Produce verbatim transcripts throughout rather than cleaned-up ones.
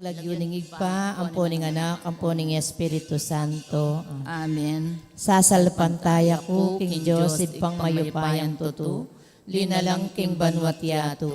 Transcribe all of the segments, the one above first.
Lagyu ning Ibpa, ampo ning Anak, ampo ning Espiritu Santo. Amen. Sasalpantaya ku king Dios, Ibpang mayupayang tutu, linalang king banua at yatu,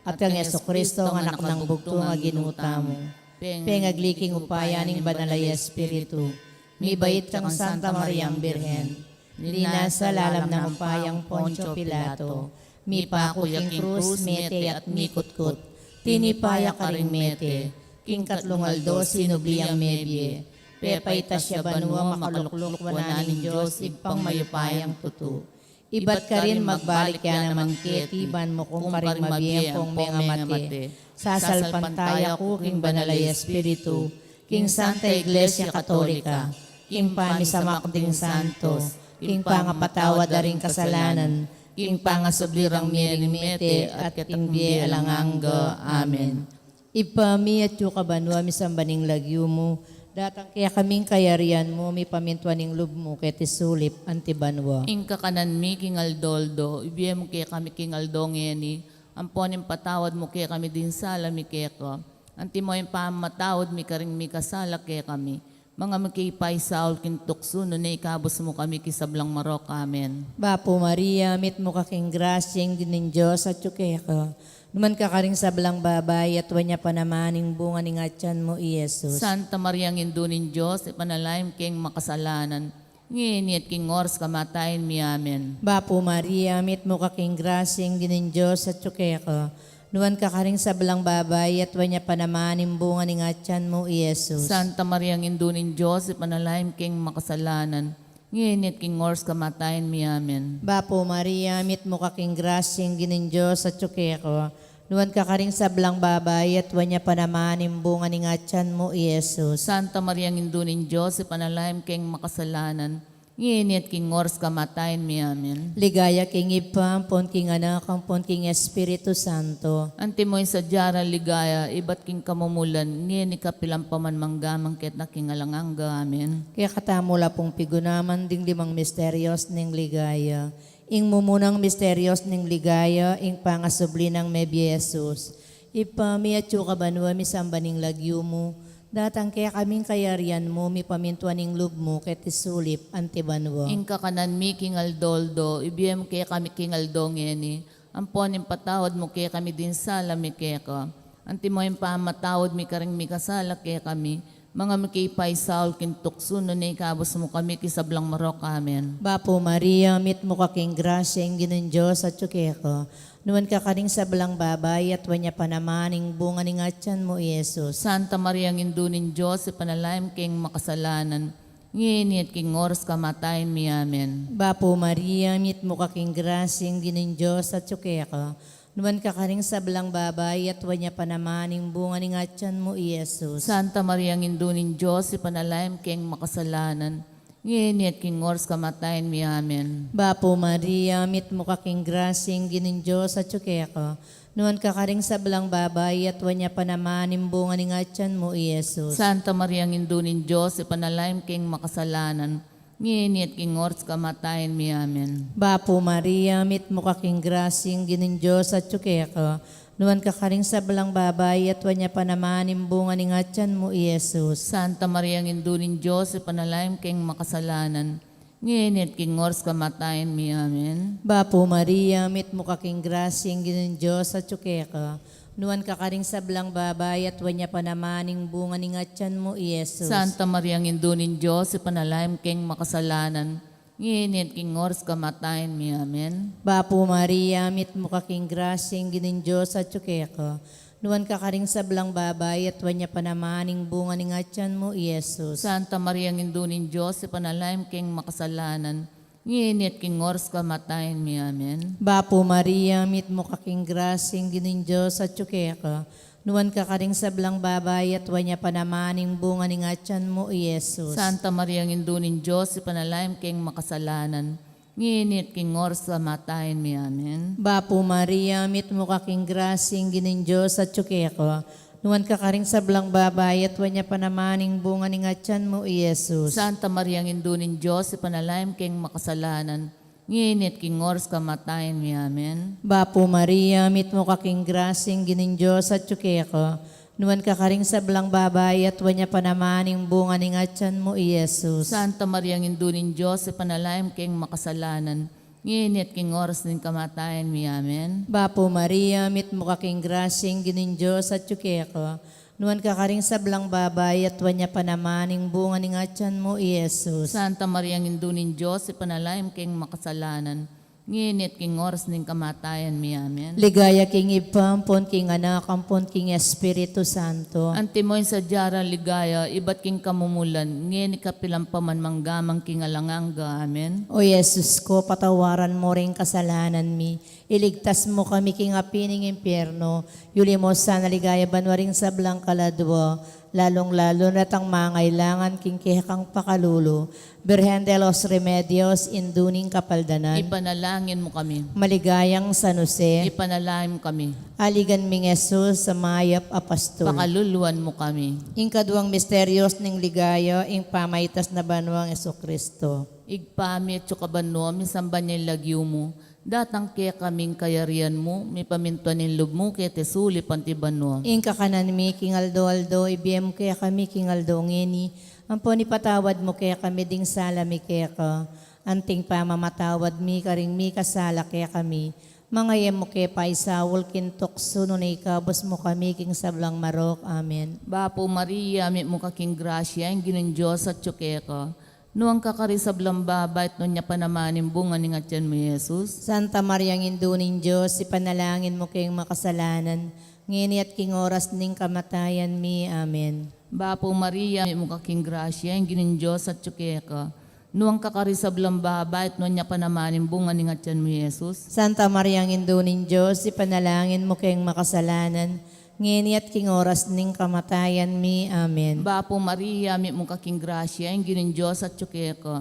at kang Jesucristo, a Anak nang bugtung a Ginu tamu, pengagli king upaya ning Banal a Espiritu, mibait kang Santa Mariang Birhen, linasa lalam nang upayang Poncio Pilato, mipaku ya king krus, mete at mikutkut, tinipa ya karing mete, king katlung aldo sinubli yang mebie, pepaitas ya banua, makalukluk wanan ning Dios Ibpang mayupayang tutu. Ibat karin magbalik ya naman keti ban mukum karing mabie ampong mengamate. Sasalpantaya ku king Banal a Espiritu, king Santa Iglesia Katolika, king pamisamak ding santos, king pangapatawad da ring kasalanan, king pangasubli rang mie ring mete, at king bie alang angga. Amen. Ibpa mi, atyu ka banua, misamban ing lagyu mu, datang kekami ing kayarian mu, mipamintuan ing lub mu keti sulip anti banua. Ing kakanan mi king aldo-aldo, ibie mu kekami king aldo ngeni, ampon ipatawad mu kekami ding sala mi keka, antimo ing pamamatawad mi karing mikasala kekami. Manga mu ke paisaul king tuksu, nune ikabus mu kami king sablang marok. Amen. Bapu Maria, mitmu ka king grasya, ing Ginung Dios atyu keka. Nuan ka karing sablang babai, at nuan ya pa naman ing bunga ning atyan mu, i Jesus. Santa Maria, Indu ning Dios, ipanalangin mu keng makasalanan, ngeni at king oras kamatayan mi. Amen. Bapu Maria, mitmu ka king grasya, ing Ginung Dios atyu keka. Nuan ka karing sablang babai, at nuan ya pa naman ing bunga ning atyan mu, i Jesus. Santa Maria, Indu ning Dios, ipanalangin mu keng makasalanan, ngeni at king oras kamatayan mi. Amen. Bapu Maria, mitmu ka king grasya, ing Ginung Dios atyu keka. Nuan ka karing sablang babai, at nuan ya pa naman ing bunga ning atyan mu, i Jesus. Santa Maria, Indu ning Dios, ipanalangin mu keng makasalanan, ngeni at king oras kamatayan mi. Amen. Ligaya king Ibpa, ampon king Anak, ampon king Espiritu Santo. Antimo ing sadya rang ligaya, ibat king kamumulan, ngeni kapilan pa man, mangga man king alang angga. Amen. Kekatamu la pung pigunaman ding limang misterios ning ligaya. Ing mumunang misterios ning ligaya, ing pangasubli nang mebie Jesus. Ibpa mi atyu ka banua, misamban ing lagyu mu, datang kekami ing kayarian mu, mipamintuan ing lub mu keti sulip anti banua. Ing kakanan mi king aldo-aldo, ibie mu kekami king aldo ngeni, ampon ipatawad mu kekami ding sala mi keka, antimo ing pamamatawad mi karing mikasala kekami, manga mu ke paisaul king tuksu, nune ikabus mu kami king sablang marok. Amen. Bapu Maria, mitmu ka king grasya, ing Ginung Dios atyu keka. Nuan ka karing sablang babai, at nuan ya pa naman ing bunga ning atyan mu, i Jesus. Santa Maria, Indu ning Dios, ipanalangin mu keng makasalanan, ngeni at king oras kamatayan mi. Amen. Bapu Maria, mitmu ka king grasya, ing Ginung Dios atyu keka. Nuan ka karing sablang babai, at nuan ya pa naman ing bunga ning atyan mu, i Jesus. Santa Maria, Indu ning Dios, ipanalangin mu keng makasalanan, ngeni at king oras kamatayan mi. Amen. Bapu Maria, mitmu ka king grasya, ing Ginung Dios atyu keka. Nuan ka karing sablang babai, at nuan ya pa naman ing bunga ning atyan mu, i Jesus. Santa Maria, Indu ning Dios, ipanalangin mu keng makasalanan, ngeni at king oras kamatayan mi. Amen. Bapu Maria, mitmu ka king grasya, ing Ginung Dios atyu keka. Nuan ka karing sablang babai, at nuan ya pa naman ing bunga ning atyan mu, i Jesus. Santa Maria, Indu ning Dios, ipanalangin mu keng makasalanan, ngeni at king oras kamatayan mi. Amen. Bapu Maria, mitmu ka king grasya, ing Ginung Dios atyu keka. Nuan ka karing sablang babai, at nuan ya pa naman ing bunga ning atyan mu, i Jesus. Santa Maria, Indu ning Dios, ipanalangin mu keng makasalanan, ngeni at king oras kamatayan mi. Amen. Bapu Maria, mitmu ka king grasya, ing Ginung Dios atyu keka. Nuan ka karing sablang babai, at nuan ya pa naman ing bunga ning atyan mu, i Jesus. Santa Maria, Indu ning Dios, ipanalangin mu keng makasalanan, ngeni at king oras kamatayan mi. Amen. Bapu Maria, mitmu ka king grasya, ing Ginung Dios atyu keka. Nuan ka karing sablang babai, at nuan ya pa naman ing bunga ning atyan mu, i Jesus. Santa Maria, Indu ning Dios, ipanalangin mu keng makasalanan, ngeni at king oras kamatayan mi. Amen. Bapu Maria, mitmu ka king grasya, ing Ginung Dios atyu keka. Nuan ka karing sablang babai, at nuan ya pa naman ing bunga ning atyan mu, i Jesus. Santa Maria, Indu ning Dios, ipanalangin mu keng makasalanan, ngeni at king oras kamatayan mi. Amen. Bapu Maria, mitmu ka king grasya, ing Ginung Dios atyu keka. Nuan ka karing sablang babai, at nuan ya pa naman ing bunga ning atyan mu, i Jesus. Santa Maria, Indu ning Dios, ipanalangin mu keng makasalanan, ngeni at king oras ning kamatayan mi. Amen. Bapu Maria, mitmu ka king grasya, ing Ginung Dios atyu keka. Nuan ka karing sablang babai, at nuan ya pa naman ing bunga ning atyan mu, i Jesus. Santa Maria, Indu ning Dios, ipanalangin mu keng makasalanan, ngeni at king oras ning kamatayan mi. Amen. Ligaya king Ibpa, ampon king Anak, ampon king Espiritu Santo. Antimo ing sadya rang ligaya, ibat king kamumulan, ngeni kapilan pa man manggaman king alang angga. Amen. O Jesus ko, patawaran mu ring kasalanan mi, iligtas mu kami king api ning impyerno, yuli mu sana king ligaya banua ring sablang kaladua, lalung-lalu na retang mangailangan king kekang pakalulu. Birhen de los Remedios, Indu ning Kapaldanan. Ipanalangin mu kami. Maligayang San Jose. Ipanalangin mu kami. Aligan ming Jesus a mayap a pastul. Pakaluluan mu kami. Ing kaduang misterios ning ligaya, ing pamaitas na banuang Jesucristo. Ibpa mi, atsu ka banua, misamban ya ing lagyu mu, datang kekami ing kayarian mu, mipamintuan ing lub mu keti sulip anti banua. Ing kakanan mi king aldo-aldo, ibie mu kekami king aldo ngeni, ampon ipatawad mu kekami ding sala mi keka, anting pamamatawad mi karing mikasala kekami. Manga e mu ke paisaul king tuksu, nune ikabus mu kami king sablang marok. Amen. Bapu Maria, mitmu ka king grasya, ing Ginung Dios atyu keka. Nuan ka karing sablang babai, at nuan ya pa naman ing bunga ning atyan mu, i Jesus. Santa Maria, Indu ning Dios, ipanalangin mu keng makasalanan, ngeni at king oras ning kamatayan mi. Amen. Bapu Maria, mitmu ka king grasya, ing Ginung Dios atyu keka. Nuan ka karing sablang babai, at nuan ya pa naman ing bunga ning atyan mu, i Jesus. Santa Maria, Indu ning Dios, ipanalangin mu keng makasalanan, ngeni at king oras ning kamatayan mi. Amen. Bapu Maria, mitmu ka king grasya, ing Ginung Dios atyu keka.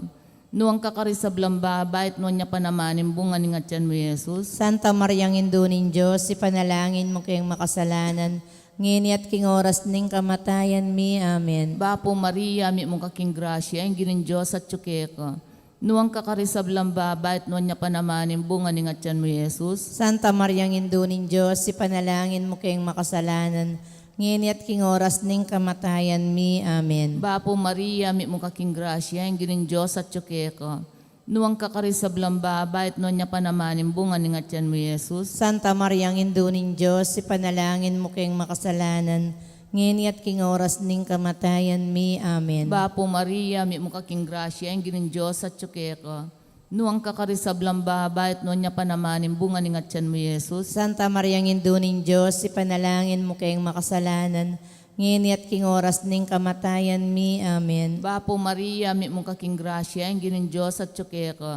Nuan ka karing sablang babai, at nuan ya pa naman ing bunga ning atyan mu, i Jesus. Santa Maria, Indu ning Dios, ipanalangin mu keng makasalanan, ngeni at king oras ning kamatayan mi. Amen. Bapu Maria, mitmu ka king grasya, ing Ginung Dios atyu keka. Nuan ka karing sablang babai, at nuan ya pa naman ing bunga ning atyan mu, i Jesus. Santa Maria, Indu ning Dios, ipanalangin mu keng makasalanan, ngeni at king oras ning kamatayan mi. Amen. Bapu Maria, mitmu ka king grasya, ing Ginung Dios atyu keka. Nuan ka karing sablang babai, at nuan ya pa naman ing bunga ning atyan mu, i Jesus. Santa Maria, Indu ning Dios, ipanalangin mu keng makasalanan, ngeni at king oras ning kamatayan mi. Amen. Bapu Maria, mitmu ka king grasya, ing Ginung Dios atyu keka. Nuan ka karing sablang babai, at nuan ya pa naman ing bunga ning atyan mu, i Jesus. Santa Maria, Indu ning Dios, ipanalangin mu keng makasalanan, ngeni at king oras ning kamatayan mi. Amen. Bapu Maria, mitmu ka king grasya, ing Ginung Dios atyu keka.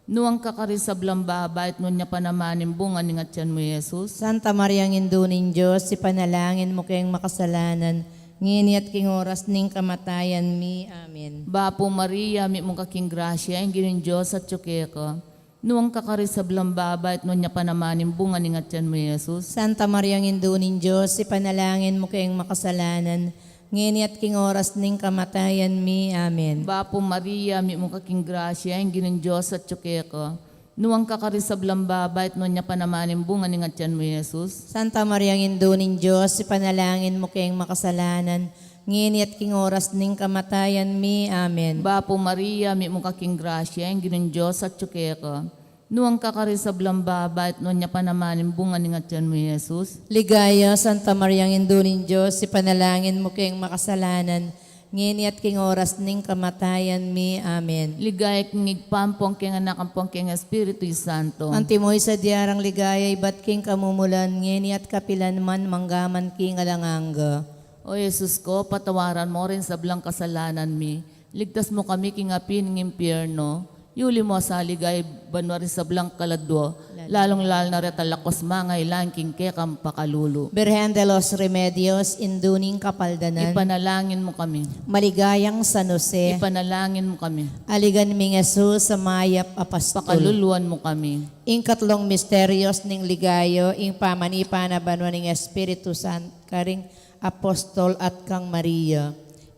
Nuan ka karing sablang babai, at nuan ya pa naman ing bunga ning atyan mu, i Jesus. Santa Maria, Indu ning Dios, ipanalangin mu keng makasalanan, ngeni at king oras ning kamatayan mi. Amen. Bapu Maria, mitmu ka king grasya, ing Ginung Dios atyu keka. Nuan ka karing sablang babai, at nuan ya pa naman ing bunga ning atyan mu, i Jesus. Santa Maria, Indu ning Dios, ipanalangin mu keng makasalanan, ngeni at king oras ning kamatayan mi. Amen. Bapu Maria, mitmu ka king grasya, ing Ginung Dios atyu keka. Nuan ka karing sablang babai, at nuan ya pa naman ing bunga ning atyan mu, i Jesus. Santa Maria, Indu ning Dios, ipanalangin mu keng makasalanan, ngeni at king oras ning kamatayan mi. Amen. Bapu Maria, mitmu ka king grasya, ing Ginung Dios atyu keka. Nuan ka karing sablang babai, at nuan ya pa naman ing bunga ning atyan mu, i Jesus. Ligaya, Santa Maria, Indu ning Dios, ipanalangin mu keng makasalanan, ngeni at king oras ning kamatayan mi. Amen. Ligaya king Ibpa, ampon king Anak, ampon king Espiritu Santo. Antimo ing sadya rang ligaya ibat king kamumulan, ngeni at kapilan man, manggaman king alang angga. O Jesus ko, patawaran mu ring sablang kasalanan mi, ligtas mu kami king api ning impyerno, yuli mu sa king ligaya banua ring sablang kaladua, lalung-lalu na retang lakus mangailangan king kekang pakalulu. Birhen de los Remedios, Indu ning Kapaldanan. Ipanalangin mu kami. Maligayang San Jose. Ipanalangin mu kami. Aligan ming Jesus a mayap a pastul. Pakaluluan mu kami. Ing katlung misterios ning ligaya, ing pamanipa na banua ning Espiritu Santo karing apostol at kang Maria.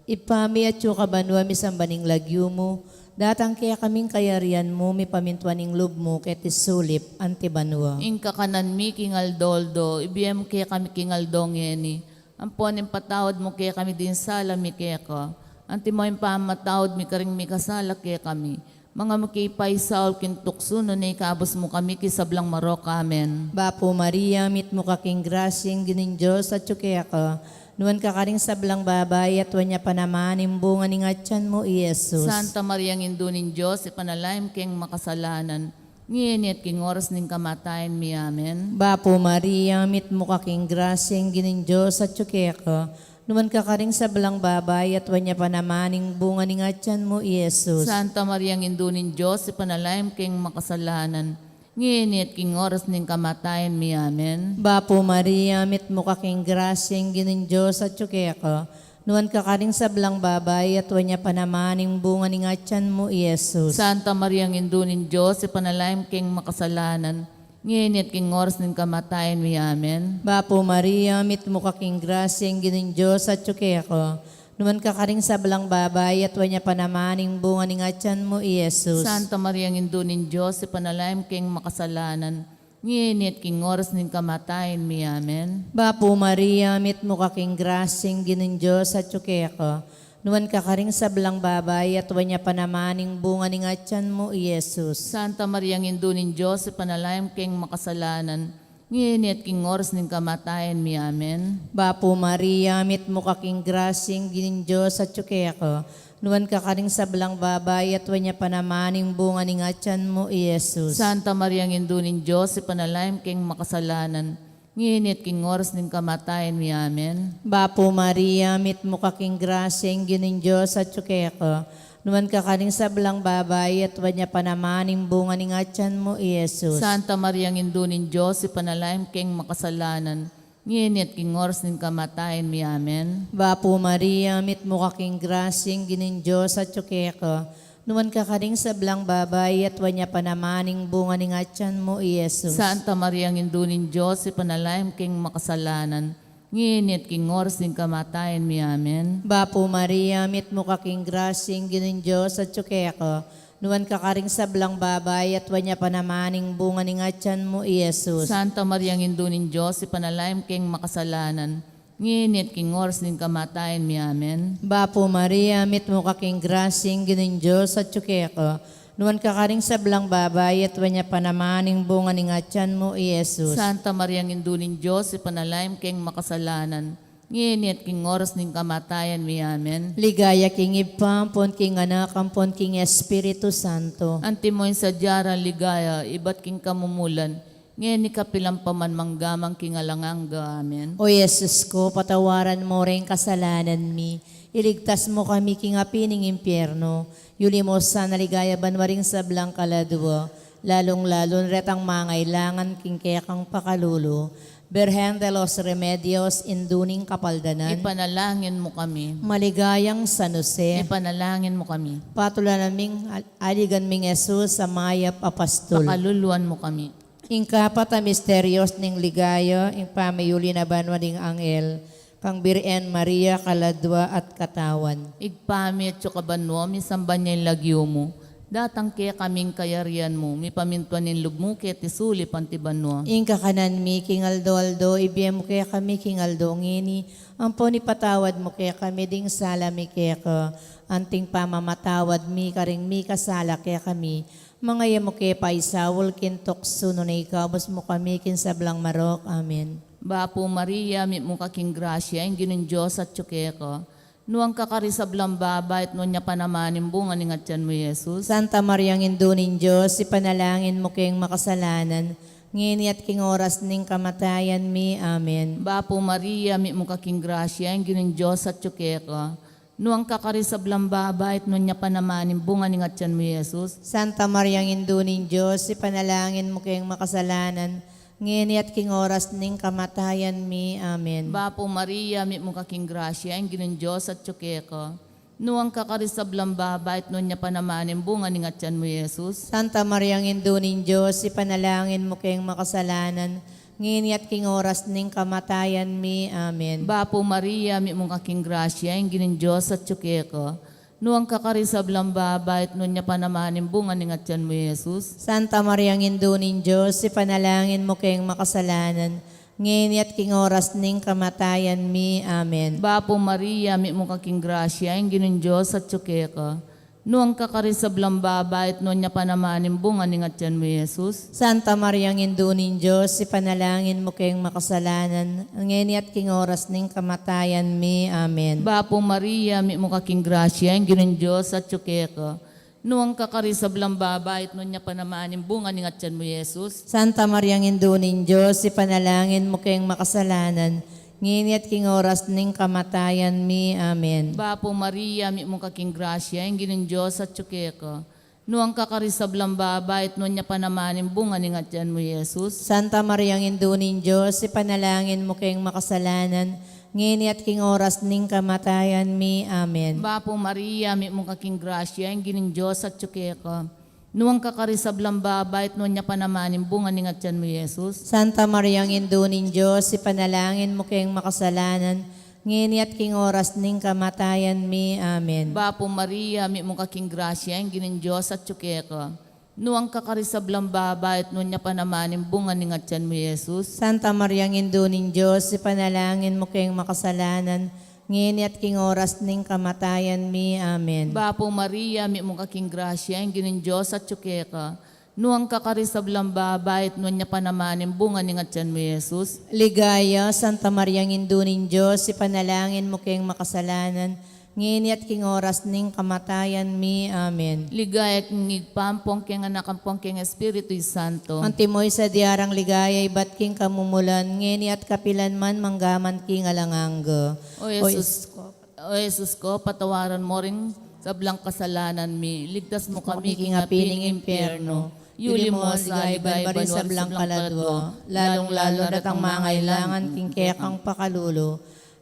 Ibpa mi, atyu ka banua, misamban ing lagyu mu, datang kekami ing kayarian mu, mipamintuan ing lub mu keti sulip anti banua. Ing kakanan mi king aldo-aldo, ibie mu kekami king aldo ngeni, Ampon ipatawad mu kekami ding sala mi keka, anti mo ing pamamatawad mi karing mikasala kekami. Manga mu ke paisaul king tuksu, nune ikabus mu kami king sablang marok. Amen. Bapu Maria, mitmu ka king grasya, ing Ginung Dios atyu keka. Nuan ka karing sablang babai, at nuan ya pa naman ing bunga ning atyan mu, i Jesus. Santa Maria, Indu ning Dios, ipanalangin mu keng makasalanan, ngeni at king oras ning kamatayan mi. Amen. Bapu Maria, mitmu ka king grasya, ing Ginung Dios atyu keka. Nuan ka karing sablang babai, at nuan ya pa naman ing bunga ning atyan mu, i Jesus. Santa Maria, Indu ning Dios, ipanalangin mu keng makasalanan, ngeni at king oras ning kamatayan mi. Amen. Bapu Maria, mitmu ka king grasya, ing Ginung Dios atyu keka. Nuan ka karing sablang babai, at nuan ya pa naman ing bunga ning atyan mu, i Jesus. Santa Maria, Indu ning Dios, ipanalangin mu keng makasalanan, ngeni at king oras ning kamatayan mi. Amen. Bapu Maria, mitmu ka king grasya, ing Ginung Dios atyu keka. Nuan ka karing sablang babai, at nuan ya pa naman ing bunga ning atyan mu, i Jesus. Santa Maria, Indu ning Dios, ipanalangin mu keng makasalanan, ngeni at king oras ning kamatayan mi. Amen. Bapu Maria, mitmu ka king grasya, ing Ginung Dios atyu keka. Nuan ka karing sablang babai, at nuan ya pa naman ing bunga ning atyan mu, i Jesus. Santa Maria, Indu ning Dios, ipanalangin mu keng makasalanan, ngeni at king oras ning kamatayan mi. Amen. Bapu Maria, mitmu ka king grasya, ing Ginung Dios atyu keka. Nuan ka karing sablang babai, at nuan ya pa naman ing bunga ning atyan mu, i Jesus. Santa Maria, Indu ning Dios, ipanalangin mu keng makasalanan, ngeni at king oras ning kamatayan mi. Amen. Bapu Maria, mitmu ka king grasya, ing Ginung Dios atyu keka. Nuan ka karing sablang babai, at nuan ya pa naman ing bunga ning atyan mu, i Jesus. Santa Maria, Indu ning Dios, ipanalangin mu keng makasalanan, ngeni at king oras ning kamatayan mi. Amen. Bapu Maria, mitmu ka king grasya, ing Ginung Dios atyu keka. Nuan ka karing sablang babai, at nuan ya pa naman ing bunga ning atyan mu, i Jesus. Santa Maria, Indu ning Dios, ipanalangin mu keng makasalanan, ngeni at king oras ning kamatayan mi. Amen. Bapu Maria, mitmu ka king grasya, ing Ginung Dios atyu keka. Nuan ka karing sablang babai, at nuan ya pa naman ing bunga ning atyan mu, i Jesus. Santa Maria, Indu ning Dios, ipanalangin mu keng makasalanan, ngeni at king oras ning kamatayan mi. Amen. Bapu Maria, mitmu ka king grasya, ing Ginung Dios atyu keka. Nuan ka karing sablang babai, at nuan ya pa naman ing bunga ning atyan mu, i Jesus. Santa Maria, Indu ning Dios, ipanalangin mu keng makasalanan, ngeni at king oras ning kamatayan mi. Amen. Ligaya king Ibpa, ampon king Anak, ampon king Espiritu Santo. Antimo ing sadya rang ligaya, ibat king kamumulan, ngeni kapilan pa man, mangga man king alang angga. Amen. O Jesus ku, patawaran mu ring kasalanan mi, iligtas mu kami king api ning impyerno, yuli mu sana king ligaya banua ring sablang kaladua, lalung-lalu na retang mangailangan king kekang pakalulu. Birhen de los Remedios, Indu ning Kapaldanan, ipanalangin mu kami. Maligayang San Jose, ipanalangin mu kami. Patulan ming al-, aligan ming Jesus a mayap a pastul, pakaluluan mu kami. Ing kapat a misteryos ning ligaya, ing pamiyuli na banua ning anghel kang Birhen Maria, kaladua at katawan. Ibpa mi, atsu ka banua, misamban ya ing lagyu mu, datang kekami ing kayarian mu, mipamintuan ing lub mu keti sulip anti banua. Ing kakanan mi king aldo-aldo ibie mu kekami king aldo ngeni, ampon ipatawad mu kekami ding sala mi keka, anting pamamatawad mi karing mikasala kekami. Manga e mu ke paisaul king tuksu, nune ikabus mu kami king sablang marok. Amen. Bapu Maria, mitmu ka king grasya, ing Ginung Dios atyu keka. Nuan ka karing sablang babai, at nuan ya pa naman ing bunga ning atyan mu, i Jesus. Santa Maria, Indu ning Dios, ipanalangin mu keng makasalanan, ngeni at king oras ning kamatayan mi. Amen. Bapu Maria, mitmu ka king grasya, ing Ginung Dios atyu keka. Nuan ka karing sablang babai, at nuan ya pa naman ing bunga ning atyan mu, i Jesus. Santa Maria, Indu ning Dios, ipanalangin mu keng makasalanan, ngeni at king oras ning kamatayan mi. Amen. Bapu Maria, mitmu ka king grasya, ing Ginung Dios atyu keka. Nuan ka karing sablang babai, at nuan ya pa naman ing bunga ning atyan mu, i Jesus. Santa Maria, Indu ning Dios, ipanalangin mu keng makasalanan, ngeni at king oras ning kamatayan mi. Amen. Bapu Maria, mitmu ka king grasya, ing Ginung Dios atyu keka. Nuan ka karing sablang babai, at nuan ya pa naman ing bunga ning atyan mu, i Jesus. Santa Maria, Indu ning Dios, ipanalangin mu keng makasalanan, ngeni at king oras ning kamatayan mi. Amen. Bapu Maria, mitmu ka king grasya, ing Ginung Dios atyu keka. Nuan ka karing sablang babai, at nuan ya pa naman ing bunga ning atyan mu, Jesus. Santa Maria, Indu ning Dios, ipanalangin mu keng makasalanan, ngeni at king oras ning kamatayan mi. Amen. Bapu Maria, mitmu ka king grasya, ing Ginung Dios atyu keka. Nuan ka karing sablang babai, at nuan ya pa naman ing bunga ning atyan mu, Jesus. Santa Maria, Indu ning Dios, ipanalangin mu keng makasalanan, ngeni at king oras ning kamatayan mi. Amen. Bapu Maria, mitmu ka king grasya, ing Ginung Dios atyu keka. Nuan ka karing sablang babai, at nuan ya pa naman ing bunga ning atyan mu, Jesus. Santa Maria, Indu ning Dios, ipanalangin mu keng makasalanan, ngeni at king oras ning kamatayan mi. Amen. Bapu Maria, mitmu ka king grasya, ing Ginung Dios atyu keka. Nuan ka karing sablang babai, at nuan ya pa naman ing bunga ning atyan mu, Jesus. Santa Maria, Indu ning Dios, ipanalangin mu keng makasalanan, ngeni at king oras ning kamatayan mi. Amen. Bapu Maria, mitmu ka king grasya, ing Ginung Dios atyu keka. Nuan ka karing sablang babai, at nuan ya pa naman ing bunga ning atyan mu, Jesus. Santa Maria, Indu ning Dios, ipanalangin mu keng makasalanan, ngeni at king oras ning kamatayan mi. Amen. Bapu Maria, mitmu ka king grasya, ing Ginung Dios atyu keka. Nuan ka karing sablang babai, at nuan ya pa naman ing bunga ning atyan mu, Jesus. Ligaya, Santa Maria, Indu ning Dios, ipanalangin mu keng makasalanan, ngeni at king oras ning kamatayan mi. Amen. Ligaya king Ibpa, ampon king Anak, ampon king Espiritu Santo. Antimo ing sadya rang ligaya ibat king kamumulan, ngeni at kapilan man, mangga man king alang angga. O Jesus, o Jesus ko, patawaran mu ring sablang kasalanan mi, ligtas mu kami king api ning impyerno, yuli mu sa ligaya banua ring sablang kaladua, lalung-lalu na datang mangailangan king kekang pakalulu.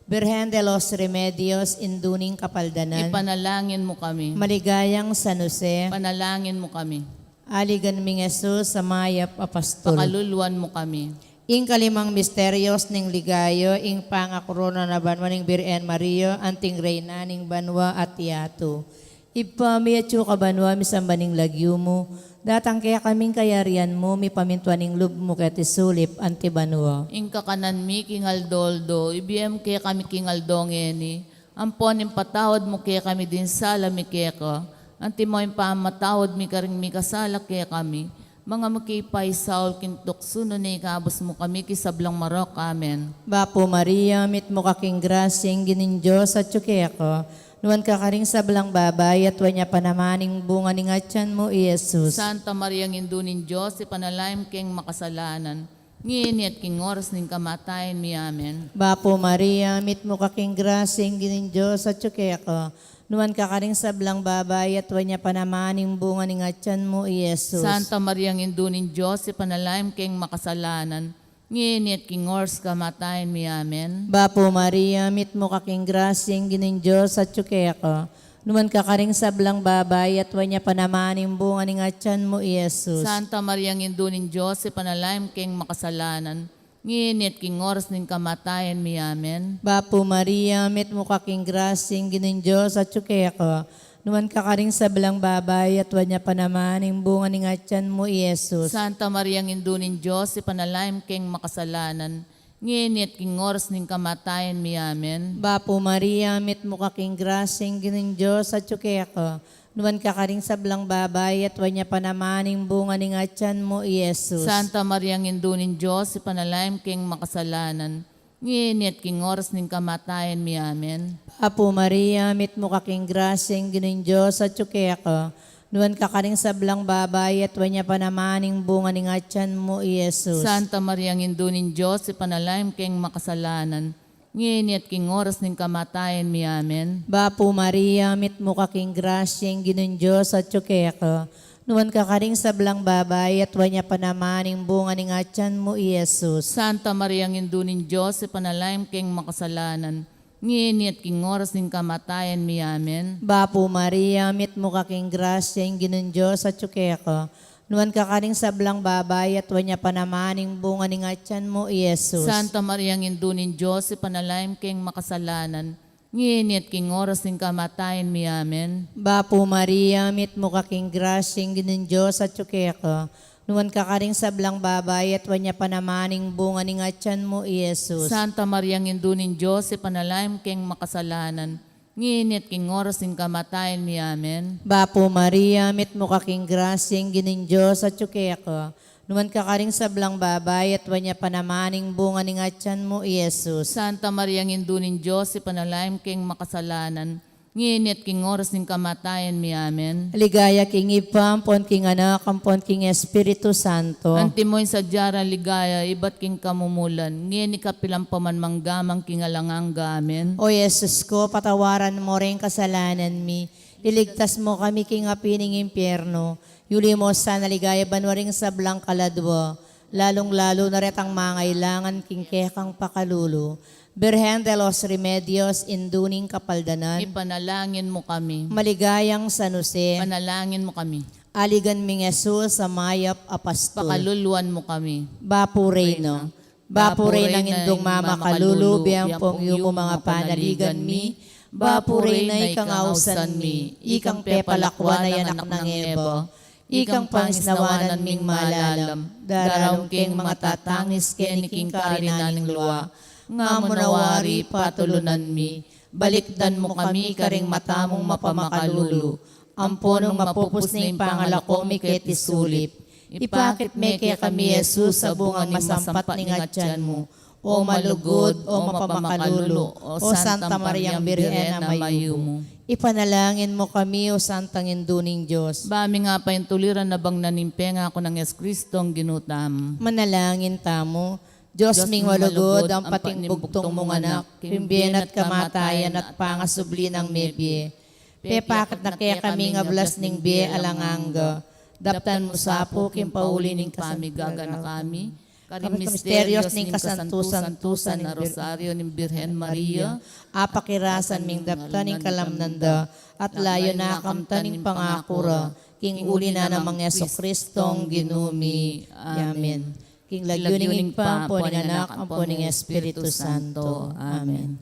Birhen de los Remedios, Indu ning Kapaldanan, ipanalangin mu kami. Maligayang San Jose, ipanalangin mu kami. Aligan ming Jesus a mayap a pastul, pakaluluan mu kami. Ing kalimang misterios ning ligaya, ing pangakorona na banua ning Birhen Maria anting Reyna ning banua at yatu. Ibpa mi, atsu ka banua, misamban ing lagyu mu, datang kekami ing kayarian mu, mipamintuan ing lub mu keti sulip anti banua. Ing kakanan mi king aldo-aldo ibie mu kekami king aldo ngeni, ampon ipatawad mu kekami ding sala mi keka, antimo ing pamamatawad mi karing mikasala kekami. Manga mu ke paisaul king tuksu, nune ikabus mu kami king sablang marok. Amen. Bapu Maria, mitmu ka king grasya, ing Ginung Dios atyu keka. Nuan ka karing sablang babai, at nuan ya pa naman ing bunga ning atyan mu, i Jesus. Santa Maria, Indu ning Dios, ipanalangin mu keng makasalanan, ngeni at king oras ning kamatayan mi. Amen. Bapu Maria, mitmu ka king grasya, ing Ginung Dios atyu keka. Nuan ka karing sablang babai, at nuan ya pa naman ing bunga ning atyan mu, i Jesus. Santa Maria, Indu ning Dios, ipanalangin mu keng makasalanan, ngeni at king oras kamatayan mi. Amen. Bapu Maria, mitmu ka king grasya, ing Ginung Dios atyu keka. Nuan ka karing sablang babai, at nuan ya pa naman ing bunga ning atyan mu, i Jesus. Santa Maria, Indu ning Dios, ipanalangin mu keng makasalanan, ngeni at king oras ning kamatayan mi. Amen. Bapu Maria, mitmu ka king grasya, ing Ginung Dios atyu keka. Nuan ka karing sablang babai, at nuan ya pa naman ing bunga ning atyan mu, i Jesus. Santa Maria, Indu ning Dios, ipanalangin mu keng makasalanan, ngeni at king oras ning kamatayan mi. Amen. Bapu Maria, mitmu ka king grasya, ing Ginung Dios atyu keka. Nuan ka karing sablang babai, at nuan ya pa naman ing bunga ning atyan mu, i Jesus. Santa Maria, Indu ning Dios, ipanalangin mu keng makasalanan, ngeni at king oras ning kamatayan mi. Amen. Bapu Maria, mitmu ka king grasya, ing Ginung Dios atyu keka. Nuan ka karing sablang babai, at nuan ya pa naman ing bunga ning atyan mu, i Jesus. Santa Maria, Indu ning Dios, ipanalangin mu keng makasalanan, ngeni at king oras ning kamatayan mi. Amen. Bapu Maria, mitmu ka king grasya, ing Ginung Dios atyu keka. Nuan ka karing sablang babai, at nuan ya pa naman ing bunga ning atyan mu, i Jesus. Santa Maria, Indu ning Dios, ipanalangin mu keng makasalanan, ngeni at king oras ning kamatayan mi. Amen. Bapu Maria, mitmu ka king grasya, ing Ginung Dios atyu keka. Nuan ka karing sablang babai, at nuan ya pa naman ing bunga ning atyan mu, i Jesus. Santa Maria, Indu ning Dios, ipanalangin mu keng makasalanan, ngeni at king oras ning kamatayan mi. Amen. Bapu Maria, mitmu ka king grasya, ing Ginung Dios atyu keka. Nuan ka karing sablang babai, at nuan ya pa naman ing bunga ning atyan mu, i Jesus. Santa Maria, Indu ning Dios, ipanalangin mu keng makasalanan, ngeni at king oras ning kamatayan mi. Amen. Bapu Maria, mitmu ka king grasya, ing Ginung Dios atyu keka. Nuan ka karing sablang babai, at nuan ya pa naman ing bunga ning atyan mu, i Jesus. Santa Maria, Indu ning Dios, ipanalangin mu keng makasalanan, ngeni at king oras ning kamatayan mi. Amen. Ligaya king Ibpa, ampon king Anak, ampon king Espiritu Santo. Antimo ing sadya rang ligaya, ibat king kamumulan, ngeni kapilan pa man, mangga man king alang angga. Amen. O Jesus ku, patawaran mu ring kasalanan mi, iligtas mu kami king api ning impyerno, yuli mu sana king ligaya banua ring sablang kaladua, lalung-lalu na retang mangailangan king kekang pakalulu. Birhen de los Remedios, Indu ning Kapaldanan, ipanalangin mu kami. Maligayang San Jose, ipanalangin mu kami. Aligan ming Jesus a mayap a pastul, pakaluluan mu kami. Bapu Reyna, Bapu Reyna, Indung mamakalulu, biang pung yumu manga panaligan mi. Bapu Reyna, ikang ausan mi, ikang pepalakwan a anak nang Eva, ikang pangisnawanan ming malalam, daraun keng manga tatangis keni king karinan ning lua, nga mu na wari patulunan mi, balikdan mu kami karing mata mung mapamakalulu, ampo nung mapupus ne ing pangalako mi keti sulip, ipakit me kekami i Jesus a bungang masampat ning atyan mu, o malugud, o mapamakalulu, o Santa Mariang Birhen a mayumu. Ipanalangin mu kami, o Santang Indu ning Dios. Ba ming apaintuliran a bangnan ning pengaku nang Jesucristong Ginu tamu. Manalangin tamu. Dios ming malugud, ampat ning bugtung mung Anak, king bie na at kamatayan at pangasubli nang mebie, pepakit na kekami ing ablas ning bie alang angga. Daptan mu sa pu king pauli ning pamigaganaka mi karing misterios ning kasantu-santusan a Rosario ning Birhen Maria, apakirasan ming daptan ing kalamnan da, at layun na kamtan ing pangaku ra, king uli na nang Jesucristong Ginu mi. Amen. King lagyu ning Ibpa, ampo ning Anak, ampo ning Espiritu Santo. Amen.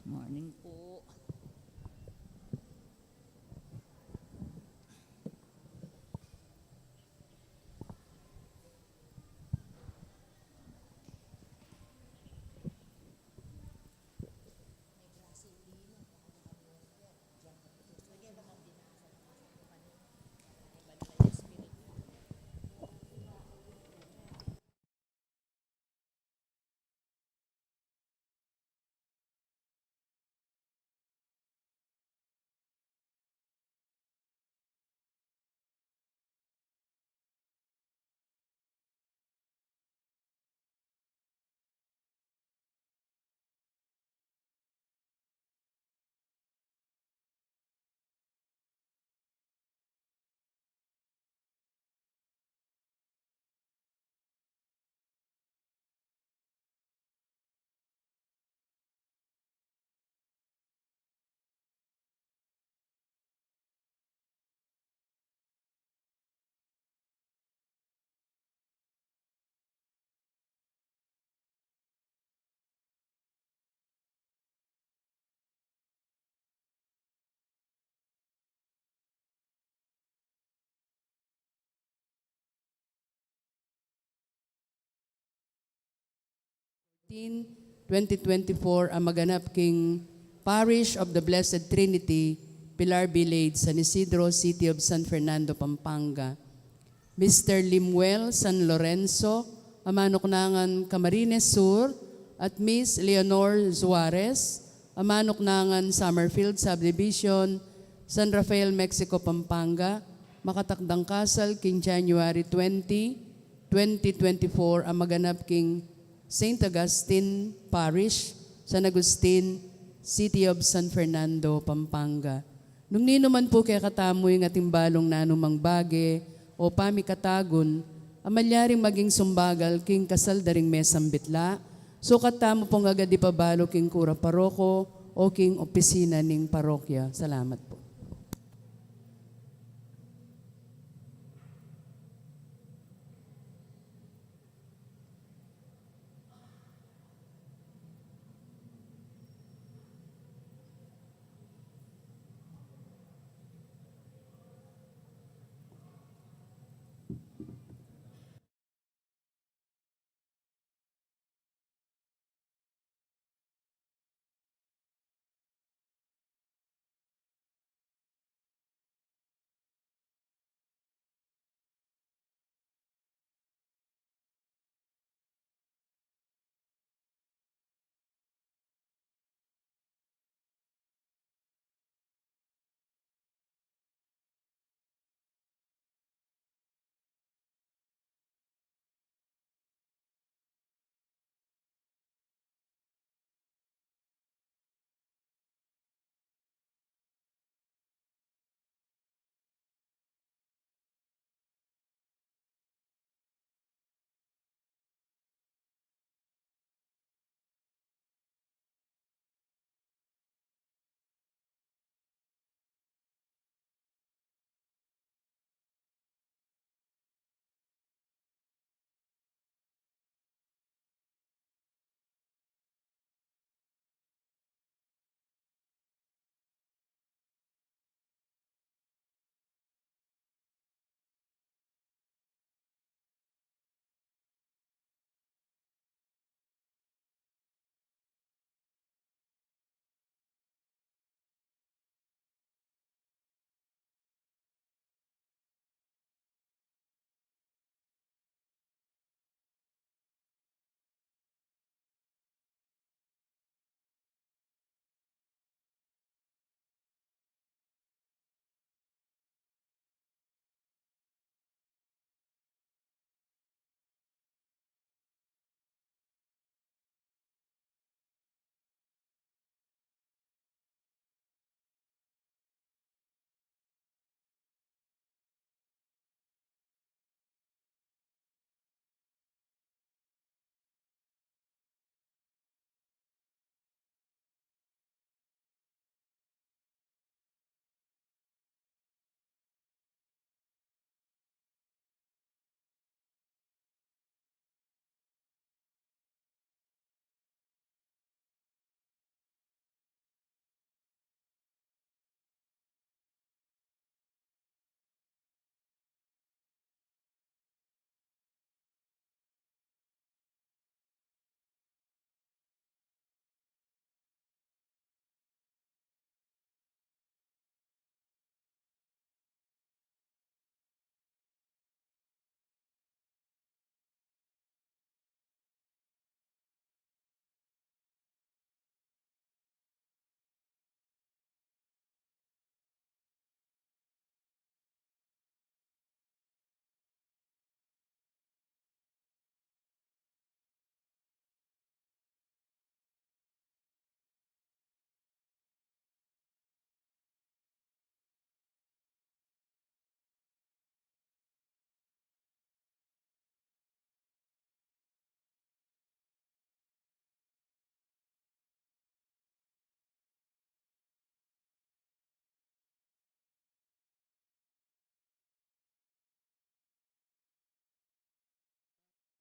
Morning po. Fourteen, twenty twenty-four, a maganap king Parish of the Blessed Trinity, Pilar Village, San Isidro, City of San Fernando, Pampanga. Mister Limuel San Lorenzo, a manuknangan Camarines Sur, at Miss Leonor Suarez, a manuknangan Summerfield Subdivision, San Rafael, Mexico, Pampanga, makatakdang kasal king January twenty, twenty twenty-four, a maganap king Saint Augustine Parish, San Agustin, City of San Fernando, Pampanga. Nung ninu man pu kekatamu ing atin balung nanumang bage o pamikatagun a malyaring maging sumbagal king kasal da ring mesang bitla, sukat tamu pung agad ipabalu king kura paroko o king opisina ning parokya. Salamat pu.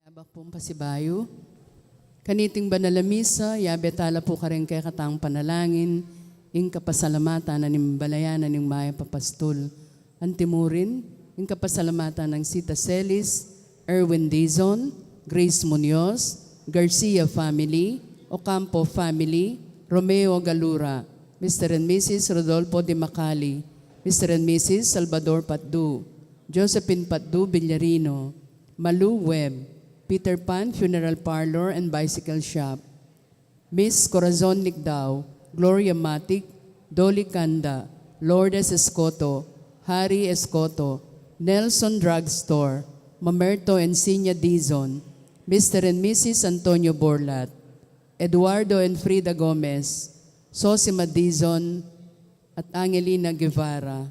Abak pung pasibayu. Kaniting banal a misa, yabe tala pu karing kekatang panalangin, ing kapasalamatan na ning balayan na ning mayap a pastul. Antimurin, ing kapasalamatan nang Sita Celis, Erwin Dizon, Grace Munoz, Garcia family, Ocampo family, Romeo Galura, Mister and Missus Rodolfo de Macali, Mister and Missus Salvador Patdu, Josephine Patdu Villarino, Malu Webb, Peter Pan Funeral Parlor and Bicycle Shop, Miss Corazon Nicdao, Gloria Matic, Dolly Canda, Lourdes Escoto, Harry Escoto, Nelson Drugstore, Mamerto and Sinya Dizon, Mister and Missus Antonio Borlat, Eduardo and Frida Gomez, Sosima Dizon, at Angelina Guevara.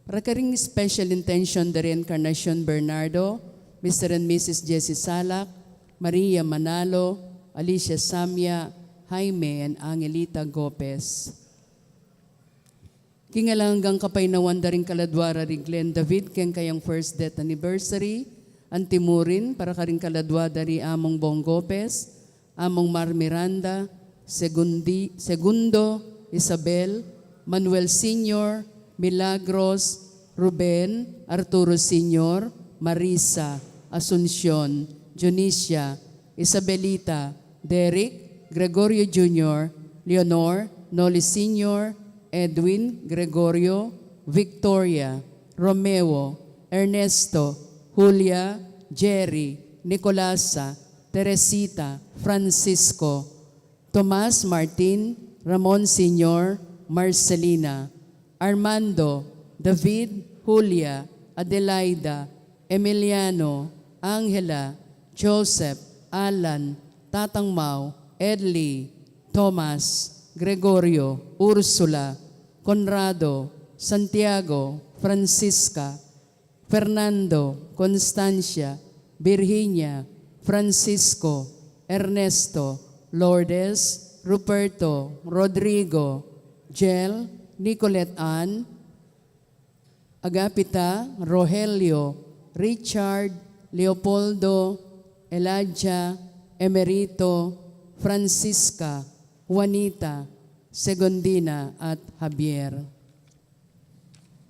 Para karing special intention da ri Encarnacion Bernardo, Mister and Missus Jessie Salak, Maria Manalo, Alicia Samia, Jaime, and Angelita Gopez. King alang anggang kapaynawan da ring kaladwa ra ri Glenn David keng kayang first death anniversary, antimurin para karing kaladwa da ri Among Bong Gopez, Among Mar Miranda, Segundi, Segundo, Isabel, Manuel Senior, Milagros, Ruben, Arturo Senior, Marisa, Asuncion, Dionisia, Isabelita, Derek, Gregorio Junior, Leonor, Noli Senior, Edwin, Gregorio, Victoria, Romeo, Ernesto, Julia, Jerry, Nicolasa, Teresita, Francisco, Tomas, Martin, Ramon Senior, Marcelina, Armando, David, Julia, Adelaida, Emiliano, Angela, Joseph, Alan, Tatang Mau, Edley, Thomas, Gregorio, Ursula, Conrado, Santiago, Francisca, Fernando, Constancia, Virginia, Francisco, Ernesto, Lourdes, Ruperto, Rodrigo, Jel, Nicolette Ann, Agapita, Rogelio, Richard, Leopoldo, Elijah, Emerito, Francisca, Juanita, Segundina, at Javier.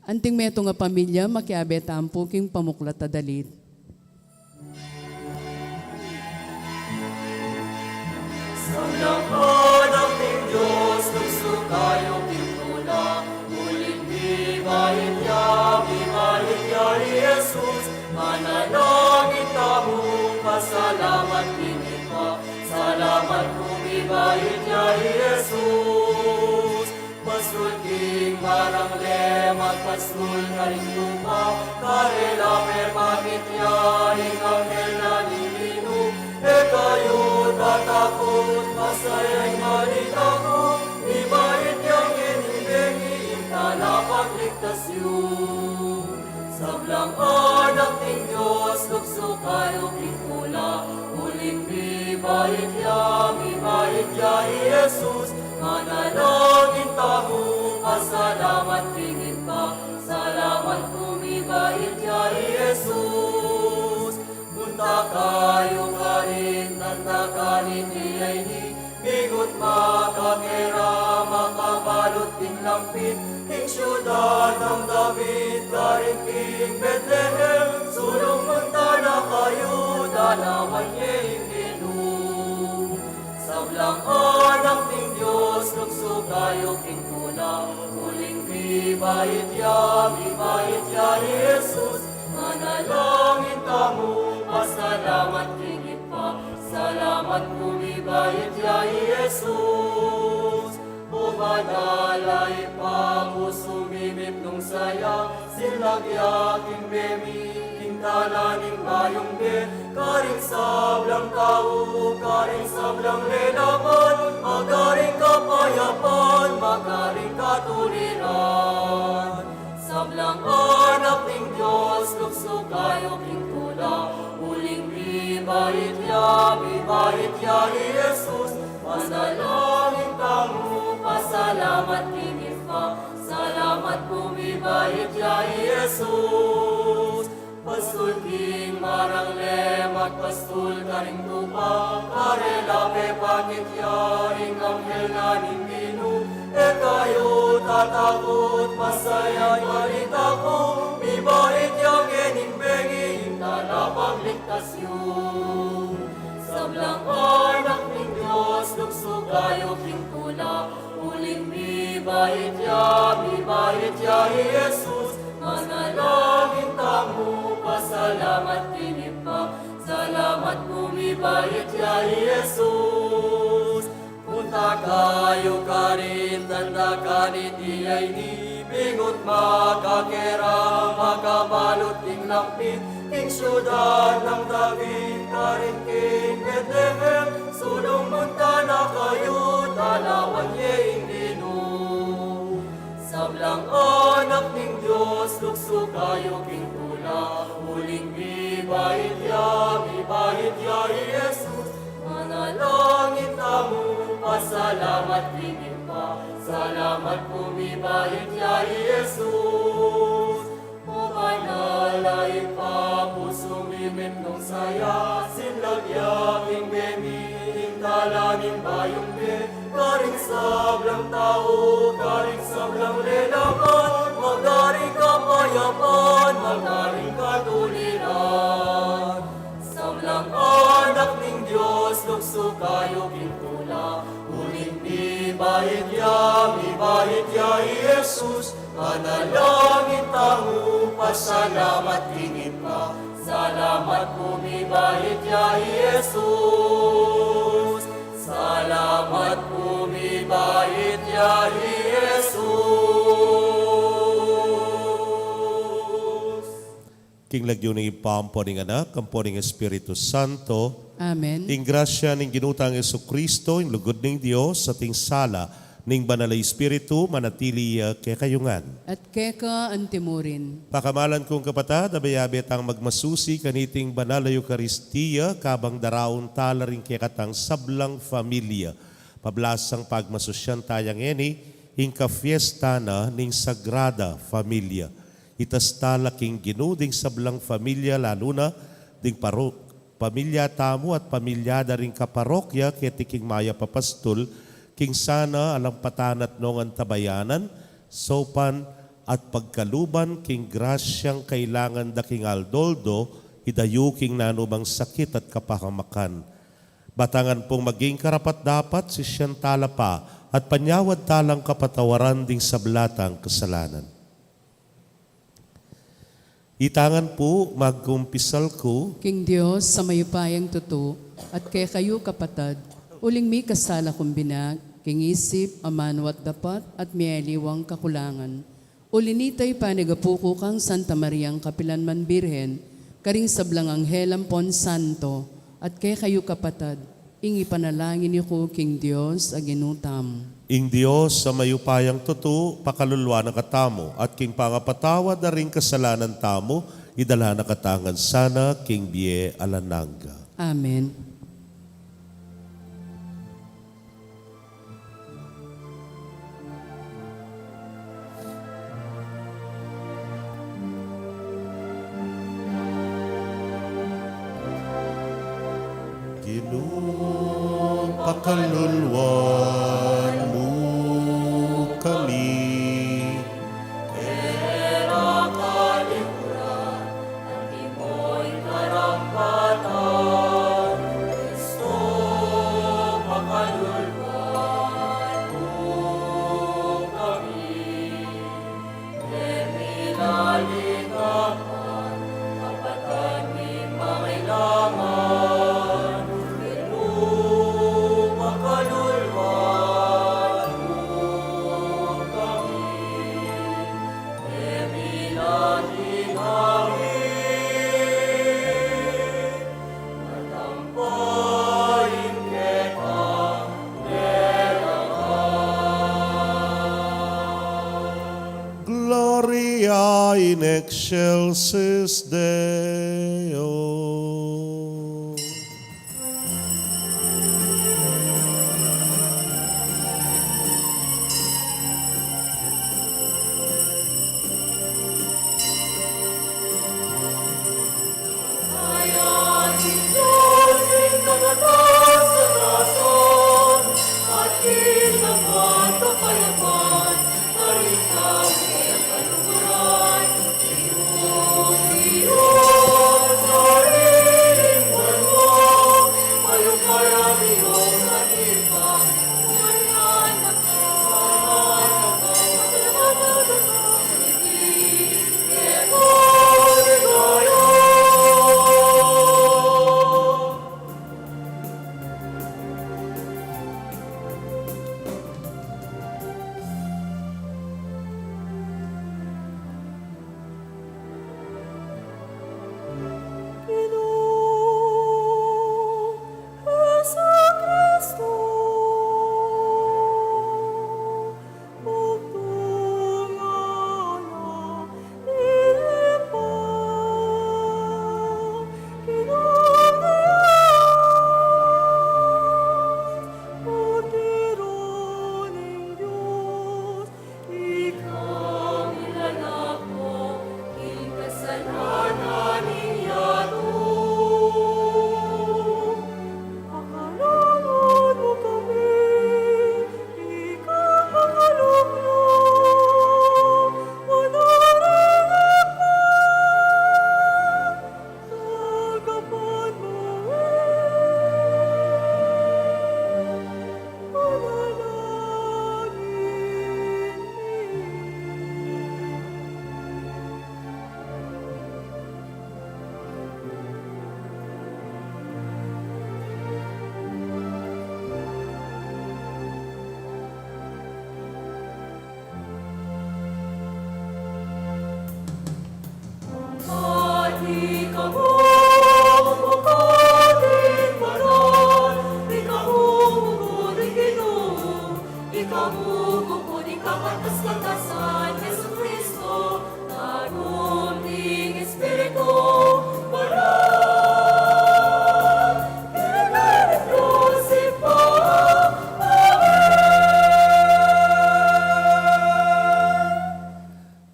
Anting metung a pamilya, makiabe tamu pu king pamuklat a dalit. Sablang anak ning Dios, luksu kayu king tula, uling mibait ya, mibait ya i Jesus, manalangin tamu, pasalamat king Ibpa, salamat pu mibait ya i Jesus. Pastul king marang le, magpastul karing tupa, karela mepakit ya ing anghel na nilinu. E kayu tatakut, masaya ing balita ku, mibait yang ngening bengi, ing talapagligtas yu. Sablang anak ning Dios, luksu kayu king tula, uling mibait ya, mibait ya i Jesus, manalangin tamu, pasalamat king Ibpa, salamat pu mibait ya i Jesus. Munta kayu karin, tanda kaniti ya ini, mingut makakera, makabalut king lampit, king siudad nang David, karin king Betlehem, sulung munta na kayu, dalawan ye ing Ginu. Sablang anak ning Dios, luksu kayu king tula, uling mibait ya, mibait ya i Jesus, manalangin tamu, pasalamat king Ibpa, salamat pu mibait ya i Jesus. O banal a Ibpa, pusu mi mitmung saya, sinag ya king bie mi, ing tala ning bayung bie, karing sablang tau, karing sablang lalaman, magkaring kapayapan, magkaring katuliran. Sablang anak ning Dios, luksu kayu king tula, uling mibait ya, mibait ya i Jesus, manalangin tamu, pasalamat king Ibpa, salamat pu mibait ya i Jesus. Pastul king marang le, Pastul karing tupa, karela pepakit ya ing anghel na ning Ginu. E kayu tatakut, masaya ing balita ku, mibait ya ngening bengi ing talapangligtas yu. Sablang anak ning Dios, luksu kayu king tula, uling mibait ya, mibait ya i Jesus. Manalangin tamu, pasalamat king Ibpa, salamat ku mibait ya i Jesus. Punta kayu karin, tanda kaniti a ini, bingut makakera, makabalut king lampin, king siudad nang David, karin king Betlehem, sulung munta na kayu, talawan ye ing Ginu. Sablang anak ning Dios, luksu kayu king tula, uling mibait ya, mibait ya i Jesus. Manalangin tamu, pasalamat king Ibpa, salamat ku mibait ya i Jesus. O banal a Ibpa, pusu mi mitmung saya, sinlabyan king bie mi ing tala ning bayung bie, karing sablang tau, karing sablang lalaman, magkaring kapayapan, magkaring katuliran. Sablang anak ning Dios, luksu kayu king tula, uling mibait ya, mibait ya i Jesus. Manalangin tamu, pasalamat king Ibpa, salamat ku mibait ya i Jesus. Salamat ku mibait ya i Jesus. King lagyu ning Ibpa, ampo ning Anak, ampo ning Espiritu Santo. Amen. Ing grasya ning Ginu tang Jesucristo, ing lugud ning Dios, at ing sala ning Banal a Espiritu, manatili ya kekayu ngan. At keka antimurin. Pakamalan kung kapatad, abe-abe tang magmasusi kaniting Banal a Eukaristia, kabang daraun tala ring kekatang sablang familia. Pablasang pagmasusyan taya ngeni, ing kafiesta na ning Sagrada Familia. Itas tala king Ginu ding sablang familia, lalu na ding paro-, pamilya tamu at pamilya da ring kaparokya keti king mayap a pastul, king sana alampatan at nong antabayanan, saupan at pagkaluban king grasyang kailangan da king aldo-aldo, idayu king nanumang sakit at kapahamakan. Batangan pung maging karapat-dapat, sisian tala pa at panyawad talang kapatawaran ding sabla tang kasalanan. Itangan pu, magkumpisal ku king Dios a mayupayang tutu, at kekayu kapatad, uling mikasala kung binag, king isip, amanu at dapat, at mialiwang kakulangan. Uli nita, ipanigapu ku kang Santa Mariang kapilan man Birhen, karing sablang anghel ampon santo, at kekayu kapatad, ing ipanalangin yu ku king Dios a Ginu tamu. Ing Dios a mayupayang tutu, pakaluluan na katamu, at king pangapatawad da ring kasalanan tamu, idala na katamu ngan sana king bie alang angga. Amen. Ginu, pakaluluan mu kami. Gloria in excelsis Deo.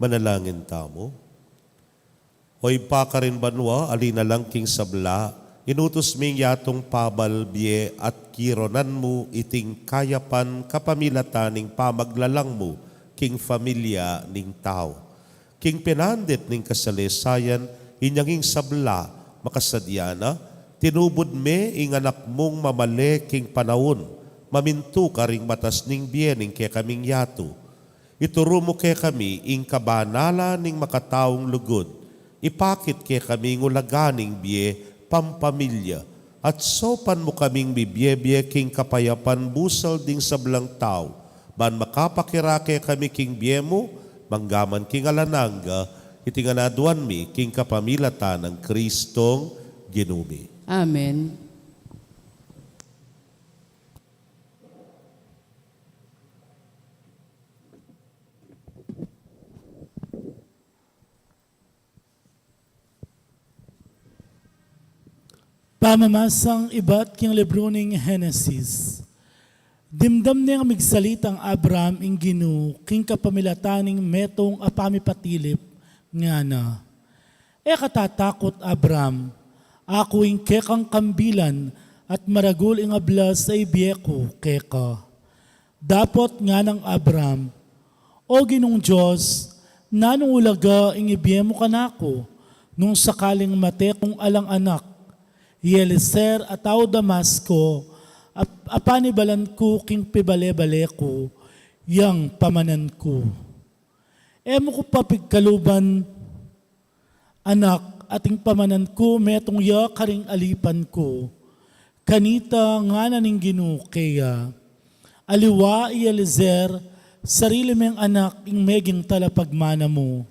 Manalangin tamu. O Ibpa karin banua, ali na lang king sabla, inutus ming yatung pabal, bie at kironan mu iting kayapan kapamilatan ning pamaglalang mu king familia ning tau. King penandit ning kasalesayan, inyang ing sabla makasadya na, tinubud me ing anak mung mamale king panaun, mamintu karing batas ning bie ning kekaming yatu. Ituru mu kekami ing kabanalan ning makataung lugud, ipakit kekami ing ulaga ning bie pampamilya, at saupan mu kaming mibie-bie king kapayapan busal ding sablang tau, ban makapakirake kami king bie mu, manggaman king alang angga, iti ngan aduan mi king kapamilatan nang Kristong Ginu mi. Amen. Pamamasang ibat king libru ning Henesis. Dimdam neng migsalitang Abram ing Ginu king kapamilatan ning metung a pamipatilip, ngana, E ka tatakut, Abram, aku ing kekang kambilan at maragul ing ablas a ibie ku keka. Dapot nganang Abram, O Ginung Dios, nanung ulaga ing ibie mu kanaku, nung sakaling mate kung alang anak? I Eliezer a tau Damasco, ap-, apanibalan ku king pibale-bale ku, yang pamanan ku. E mu ku pa pigkaluban anak, at ing pamanan ku metung ya karing alipan ku. Kanita ngana ning Ginu keya, Aliwa i Eliezer, sarili meng anak ing meging talapagmana mu.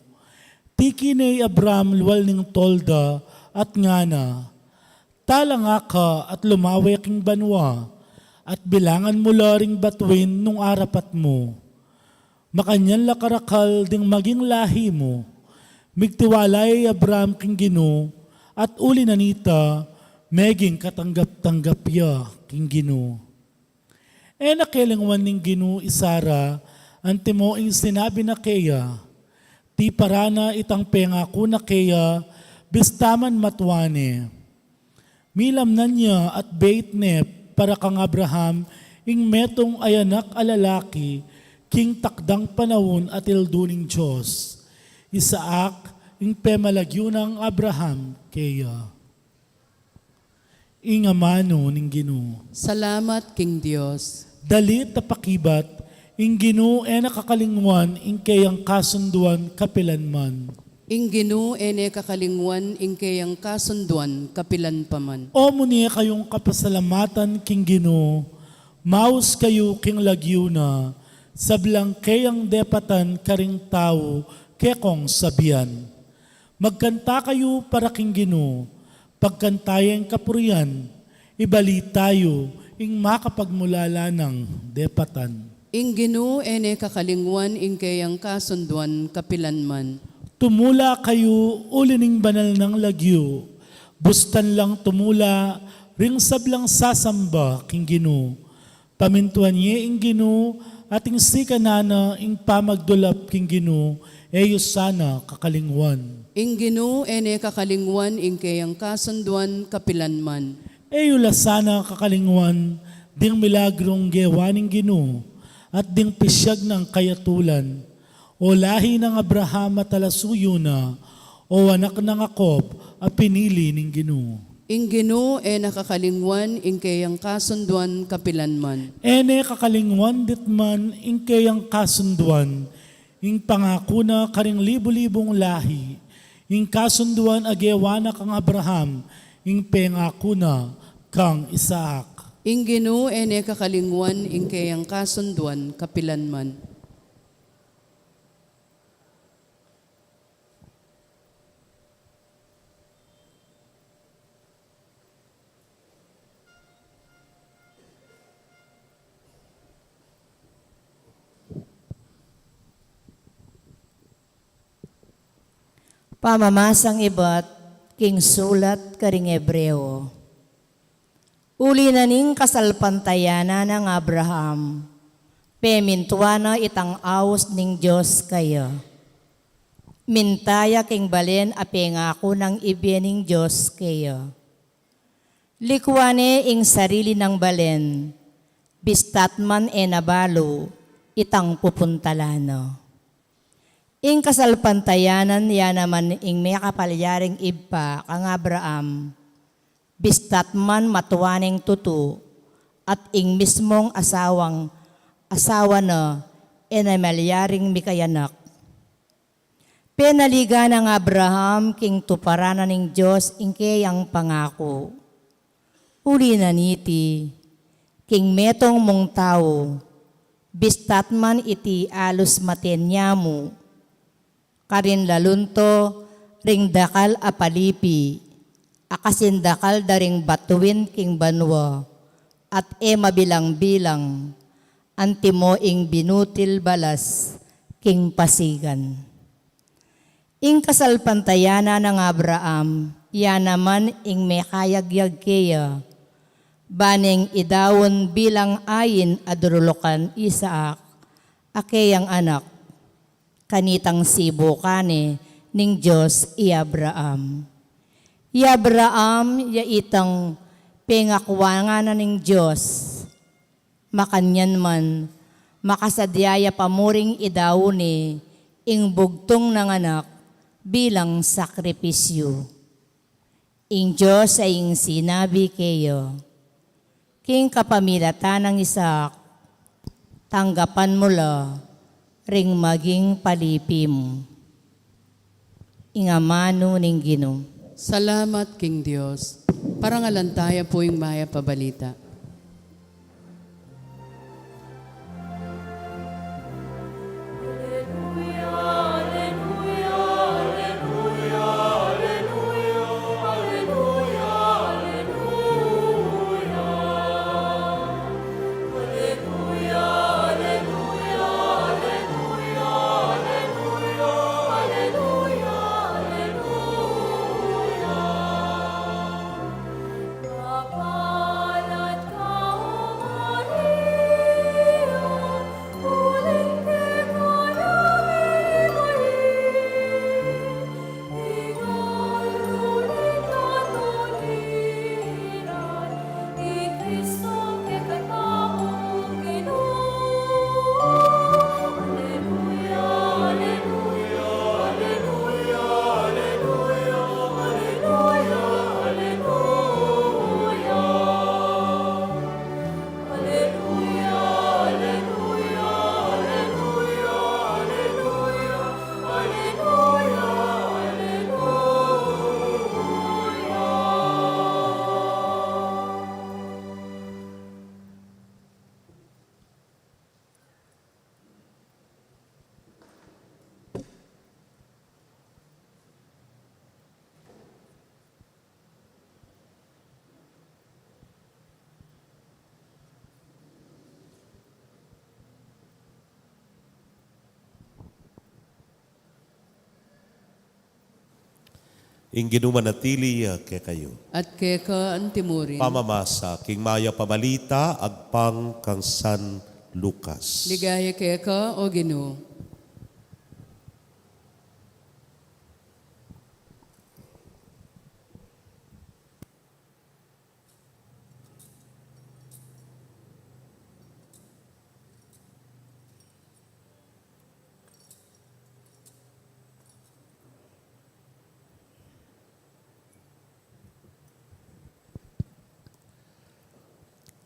Tiki ne i Abram lual ning tolda at ngana, Talanga ka at lumawe king banua, at bilangan mu la ring batuin nung arapat mu. Makanyan la karakal ding maging lahi mu. Migtiwala i Abram king Ginu, at uli na nita, meging katanggap-tanggap ya king Ginu. E na kelingwan ning Ginu i Sara, antimo ing sinabi na keya, Tiparan na itang pengaku na keya, bista man matua ne. Milamnan ya at beit ne para kang Abraham ing metung a anak a lalaki king takdang panaun a tildu ning Dios. Isaac ing pemalagyu nang Abraham keya. Ing amanu ning Ginu. Salamat king Dios. Dalit a pakibat, ing Ginu e na kakalingwan ing keyang kasunduan kapilan man. Ing Ginu e ne kakalingwan ing keyang kasunduan kapilan pa man. O mune kayung kapasalamatan king Ginu, maus kayu king lagyu na, sablang keyang depatan karing tau kekong sabian. Magkanta kayu para king Ginu, pagkanta yang kapurian, ibalita yu ing makapagmulala nang depatan. Ing Ginu e ne kakalingwan ing keyang kasunduan kapilan man. Tumula kayu uli ning banal nang lagyu, bustan lang tumula ring sablang sasamba king Ginu. Pamintuan ye ing Ginu, at ing sikanan na ing pamagdulap king Ginu, e yu sana kakalingwan. Ing Ginu e ne kakalingwan ing keyang kasunduan kapilan man. E yu la sana kakalingwan ding milagrung gewa ning Ginu, at ding pisyag nang kayatulan. O lahi nang Abraham a talasuyu na, o anak nang Jacob a pinili ning Ginu. Ing Ginu e na kakalingwan ing keyang kasunduan kapilan man. E ne kakalingwan ditman ing keyang kasunduan, ing pangaku na karing libu-libung lahi, ing kasunduan a gewa na kang Abraham, ing pengaku na kang Isaac. Ing Ginu e ne kakalingwan ing keyang kasunduan kapilan man. Pamamasang ibat king sulat karing Hebreo. Uli na ning kasalpantayanan nang Abraham, pemintuan na itang aus ning Dios kaya. Minta ya king balen a pengaku nang ibie ning Dios keya. Likuan ne ing sarili nang balen, bista't man e na balu itang pupuntalan na. Ing kasalpantayanan ya naman ing mekapalyaring ibpa kang Abraham, bista't man matua neng tutu, at ing mismung asawang, asawa na e na malyaring mikayanak. Penaligan nang Abraham king tuparan na ning Dios ing keyang pangaku. Uli na niti, king metung mung tau, bista't man iti alus mate nya mu, karin lalunto ring dakal a palipi, a kasindakal da ring batuin king banua, at e mabilang-bilang, antimo ing binutil balas king pasigan. Ing kasalpantayanan nang Abraham, ya naman ing mekayagyag keya, ba neng idaun bilang ain a durulukan Isaac, a keyang anak, kanitang sibukan ne ning Dios i Abraham. I Abraham, ya itang pengakuan na ning Dios. Makanyan man, makasadya ya pa muring idaun ne ing bugtung nang anak bilang sakripisyu. Ing Dios a ing sinabi keya, king kapamilatan nang Isaac, tanggapan mu la ring maging palipi mu. Ing amanu ning Ginu. Salamat king Dios. Parangalan taya pu ing mayap a balita. Ing Ginu manatili ya kekayu. At keka antimurin. Pamamasa king mayap a balita agpang kang San Lucas. Ligaya keka, O Ginu.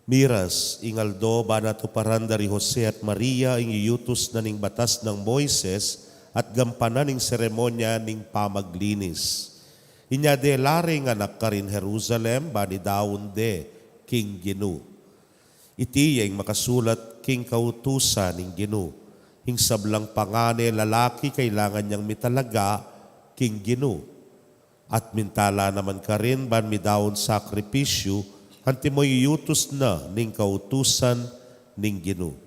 Miras ing aldo ba natuparan da ri Jose at Maria ing iyutus na ning batas nang Moises at gampanan ing seremonya ning pamaglinis. Inya dela ring anak karin Jerusalem, ban idaun de king Ginu. Iti ya ing makasulat king kautusan ning Ginu. Ing sablang pangane lalaki kailangan yang mitalaga king Ginu. At minta la naman karin ban midaun sakripisyu, antimo iyutus na ning kautusan ning Ginu.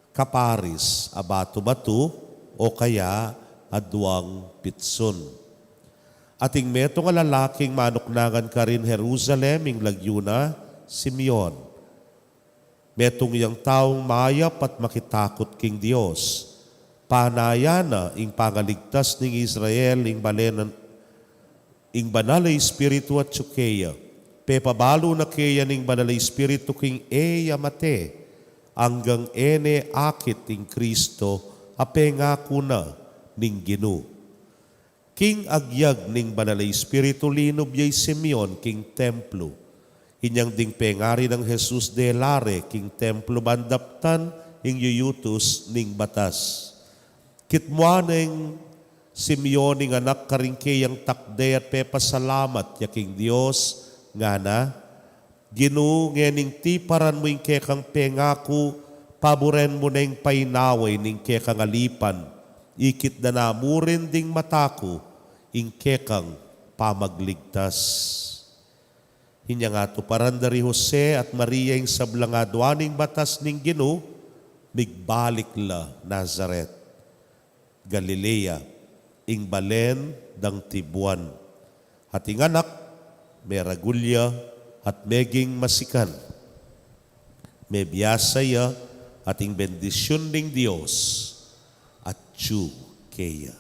Kaparis a batu-batu, o kaya aduang pitsun. At ing metung a lalaking manuknangan karin Jerusalem, ing lagyu na Simeon. Metung yang taung mayap at makitakut king Dios. Panaya na ing pangaligtas ning Israel, ing balen ing Banal a Espiritu atyu keya. Pepabalu na keya ning Banal a Espiritu king e ya mate, anggang e ne akit ing Kristo a pengaku na ning Ginu. King agyag ning Banal a Espiritu linub ya i Simeon king templo. Inyang ding pengari nang Jesus de la re king templo ban daptan ing yuyutus ning batas. Kitmuan neng Simeon ing anak karing keyang takde at pepasalamat ya king Dios, ngana, Ginu, ngening tiparan mu ing kekang pengaku, paburen mu neng painaway ning kekang alipan, ikit da na mu rin ding mata ku ing kekang pamagligtas. Inyang atuparan da ri Jose at Maria ing sablang adua ning batas ning Ginu, migbalik la Nazaret, Galilea, ing balen dang tibuan. At ing anak, meragul ya at meging masikan. Mebiasa ya at ing bendisyun ning Dios atyu keya.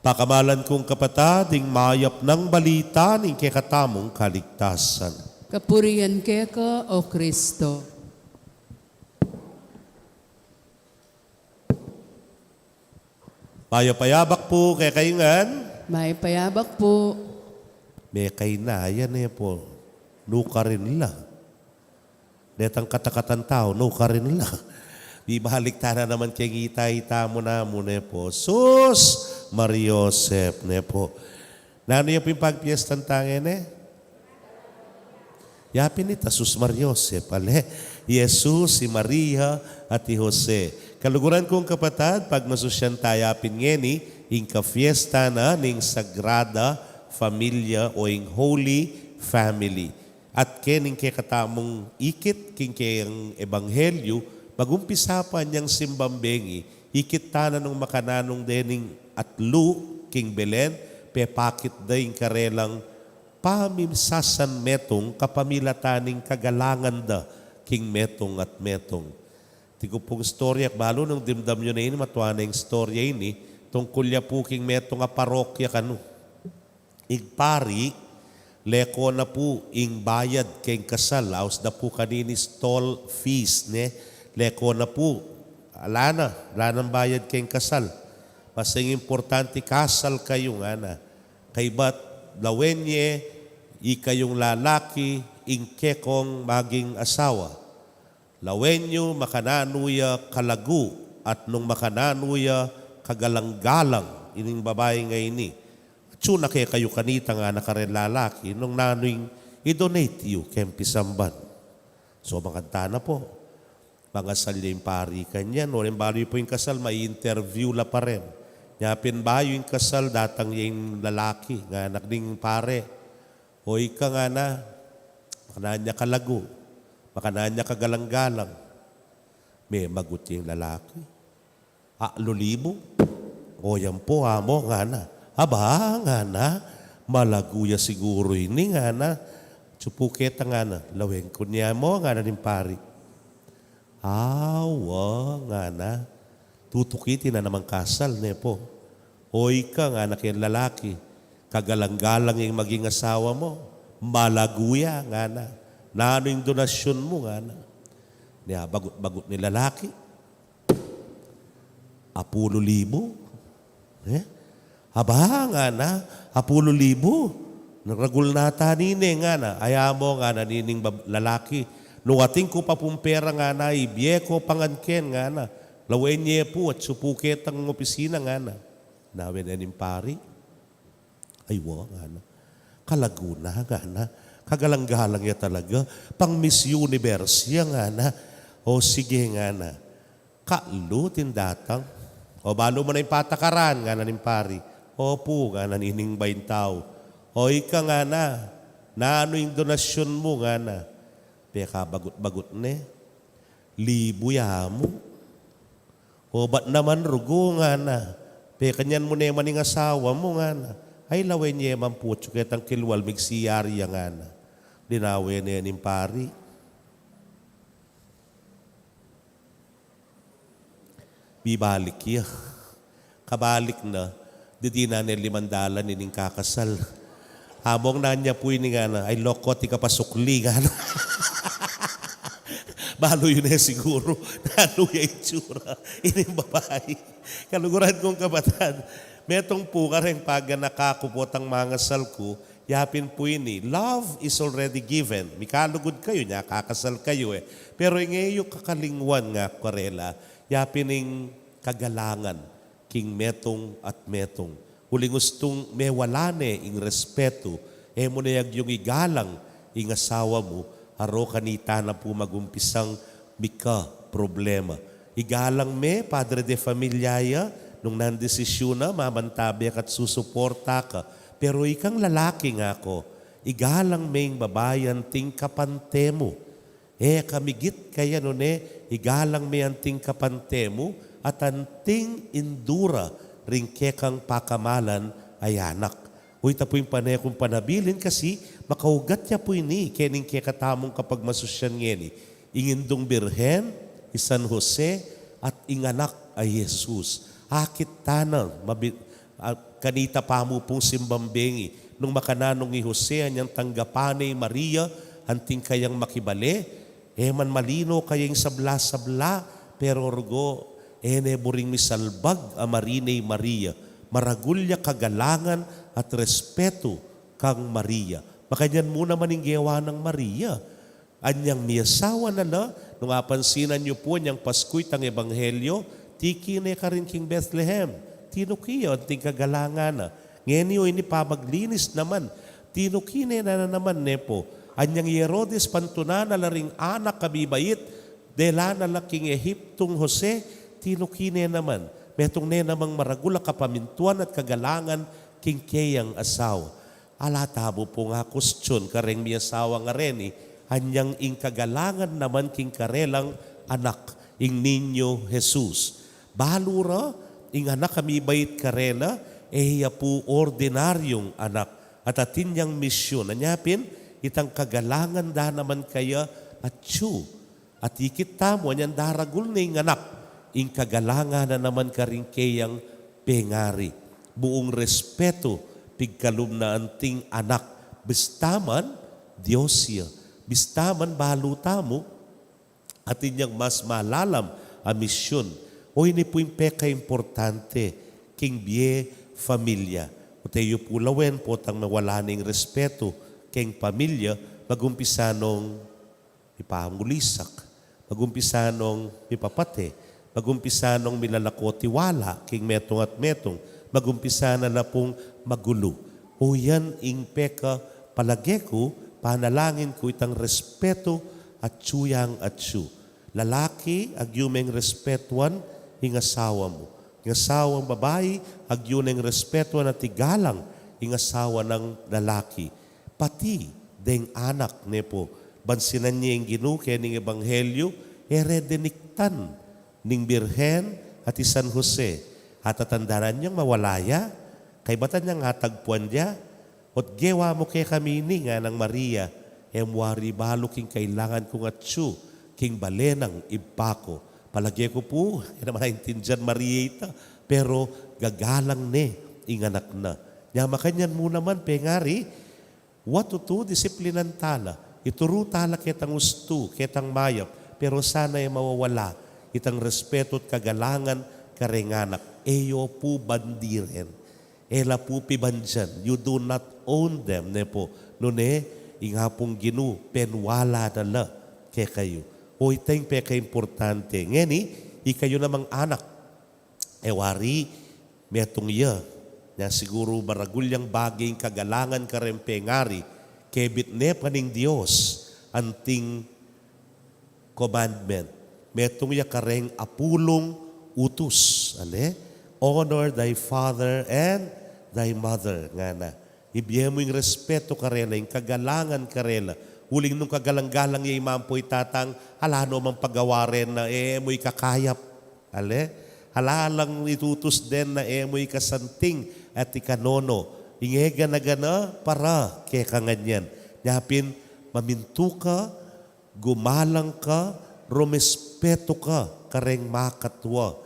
Pakamalan kung kapatad, ing mayap nang balita ning kekatamung kaligtasan. Kapurian keka, O Kristo. Mayap a yabak pu kekayu ngan. Mayap a yabak pu. Mekaina yan e pu. Nukarin la. Detang katakatan tau, nukarin la. Bibalik ta na naman keng ita-ita mu namu ne pu. Sus Mariosep ne pu. Nanu ya pu ing pagpiestan ta ngeni? Yapin ita, Sus Mariosep, ale? Jesus, i Maria, at i Jose. Kaluguran kung kapatad, pagmasusyan ta yapin ngeni ing kafiesta na ning Sagrada Familia o ing Holy Family. At kening kekatamung ikit king keyang ebanghelyu, magumpisa pa nyang simbang bengi, ikit ta na nung makananung dening atlu king Belen, pepakit da ing karelang pamisasan metung kapamilatan ning kagalangan da king metung at metung. Tiku pung istorya, balu nung dimdam yu na ini, matua na ing istorya ini, tungkul ya pu king metung a parokya kanu. Ing pari, leko na pu ing bayad keng kasal, aus da pu kanini stall fees, ne? Leko na pu, ala na, ala nang bayad keng kasal. Basta ing importante, kasal kayu, ngana. Kaybat lawen ye, ikayung lalaki, ing kekong maging asawa. Lawen yu makananu ya kalagu at nung makananu ya kagalang-galang ining babai ngeni. Atsu na kekayu kanita, ngana kareng lalaki, nung nanu ing i-donate yu keng pisamban. So, makanta na pu. Mangasal ya ing pari kanyan, o rin balu pu ing kasal, ma-interview la pa rin. Nya pin bayu ing kasal, datang ya ing lalaki, ngana ning pari, O ika, ngana, makananu ya kalagu, makananu ya kagalang-galang. Memagut ya ing lalaki. Atlu libu. O yan pu, amo, ngana. Aba, ngana, malagu ya siguru ini, ngana. Atsu pu keta, ngana. Lawen ku ne, amo, ngana ning pari. Awa, ngana. Tutukitin na namang kasal, ne pu. O ika, ngana keng lalaki, kagalang-galang ing maging asawa mu. Malagu ya, ngana. Nanu ing donasyun mu, ngana. Nya bagut-bagut ning lalaki. Apulu libu. E? Aba, ngana, apulu libu. Ragul na ta nine, ngana. Ay, amo, ngana nining bab-, lalaki. Nung atin ku pa pung pera, ngana, ibie ku pa ngan ken, ngana. Lawen ye pu, atsu pu ketang opisina, ngana. Lawen ne ning pari. Ay wa, ngana. Kalagu na, ngana. Kagalang-galang ya talaga. Pang Miss Universe ya, ngana. O sige, ngana. Kalutin datang. O balu mu na ing patakaran, ngana ning pari. Opu, ngana nining baintau. O ika, ngana, nanu ing donasyun mu, ngana. Pekabagut-bagut ne. Libu ya mu. O bat naman rugu, ngana. Pekanyan mu ne man ing asawa mu, ngana. Ay, lawen ye man pu, atsu ketang kilwal, mig-C R ya, ngana. Linawen ne ning pari. Ibalik ya. Kabalik na, didinan ne limang dalan ining kakasal. Among nanya pu ini ngana, "Ay loko, atin ka pa sukli," ngana. Balu yu ne siguru, nanu ya itsura ining babai. Kaluguran kung kapatad, metung pu kareng paganaka ku potang mangasal ku, yapin pu ini, love is already given. Mikalugud kayu, nya kakasal kayu e. Pero ing e yu kakalingwan, ngaku karela, yapin ing kagalangan king metung at metung. Uling ustung mewala ne ing respetu, e mu ne agyung igalang ing asawa mu, arok kanita na pu magumpisang mika problema. Igalang me, padre de familia ya, nung nandesisyun na, mamantabe ka't susuporta ka. Pero ikang lalaki, ngaku, igalang me ing babai anting kapante mu. E ka migit kaya, nune igalang me anting kapante mu at anting indu ra ring kekang pakamalan a anak. Uy, ita pu ing pane kung panabilin kasi makaugat ya pu ini kening kekatamung kapagmasusyan ngeni. Ing Indung Birhen, i San Jose, at ing anak a Jesus. Akit ta na, mabi-, a, kanita pa mu pung simbang bengi, nung makananu i Jose anyang tanggapan ne i Maria anting kayang makibale, e man malino kaya ing sabla-sabla, pero rugo, e ne buring misalbag a marine i Maria. Maragul ya kagalangan at respetu kang Maria. Makanyan mu naman ing gewa nang Maria. Anyang miyasawa na la, nung apansinan yu pu anyang Pasku itang Ebanghelyo, tiki ne karin king Bethlehem. Tinuki ya anting kagalangan na. Ngeni o ini pamaglinis naman. Tinuki ne na naman, ne pu. Anyang i Herodes pantunan na la ring anak a mibait, dela na la king Ehiptung Jose, tinuki ne naman. Metung ne namang maragul a kapamintuan at kagalangan king keyang asawa. Ala tamu pung akustyun kareng miyasawa ngareni, anyang ing kagalangan naman king karelang anak, ing Niño Jesus. Balu ra, ing anak a mibait karela, e ya pu ordinaryung anak, at atin yang misyun. Anya pin, itang kagalangan da naman kaya atyu. At ikit tamu, anyang daragul ne ing anak, ing kagalangan na naman karing keyang pengari. Buung respetu pigkalub na anting anak, bista man Dios ya, bista man balu tamu, atin yang mas malalam a misyun. O ini pu ing pekaimportante king bie familia. Ote yu pu lawen potang mewala ne ing respetu keng pamilya, magumpisa nong mipamulisak, magumpisa nong mipapate, magumpisa nong milalako tiwala king metung at metung, magumpisa na la pung magulu. O yan ing peka, palage ku, panalangin ku, itang respetu atyu yang atyu. Lalaki, agyu meng respetuan ing asawa mu. Ing asawang babai, agyu neng respetuan at igalang ing asawa nang lalaki. Pati deng anak, ne pu. Ban sinanyan ye ing Ginu kening ebanghelyu, e re diniktan ning Birhen at i San Jose. Atatandanan yang mawala ya, kaibatan yang atagpuan ya. Ot gewa mu kekami ini, nganang Maria, e mu wari balu king kailangan kung atyu king bale nang Ibpa ku. Palage ku pu, e na man aintindian Maria ita, pero gagalang ne ing anak na. Nya makanyan mu naman pengari, wa tutu disiplinan tala, ituru tala ketang ustu, ketang mayap, pero sana e mawawala itang respetu't kagalangan kareng anak. E yo pu bandiren, e la pu pibandian, you do not own them, ne pu. Nune, ing Apung Ginu, penwala na la kekayu. O ita ing pekaimportante. Ngeni, ikayu namang anak, e wari, metung ya. Nya siguru maragul yang bage ing kagalangan kareng pengari, kebit ne pa ning Dios anting commandment. Metung ya kareng apulung utus. Ale? Honor thy father and thy mother, ngana. Ibie mu ing respetu karela, ing kagalangan karela. Uling nung kagalang-galang ye i mampu i tatang, ala no mang pagawaren na, e mu ikakayap. Ale? Ala lang itutus den na e mu ikasanting at ikanono. Ing e gana-gana para keka nganyan. Nya pin, mamintu ka, gumalang ka, rumespetu ka kareng makatua.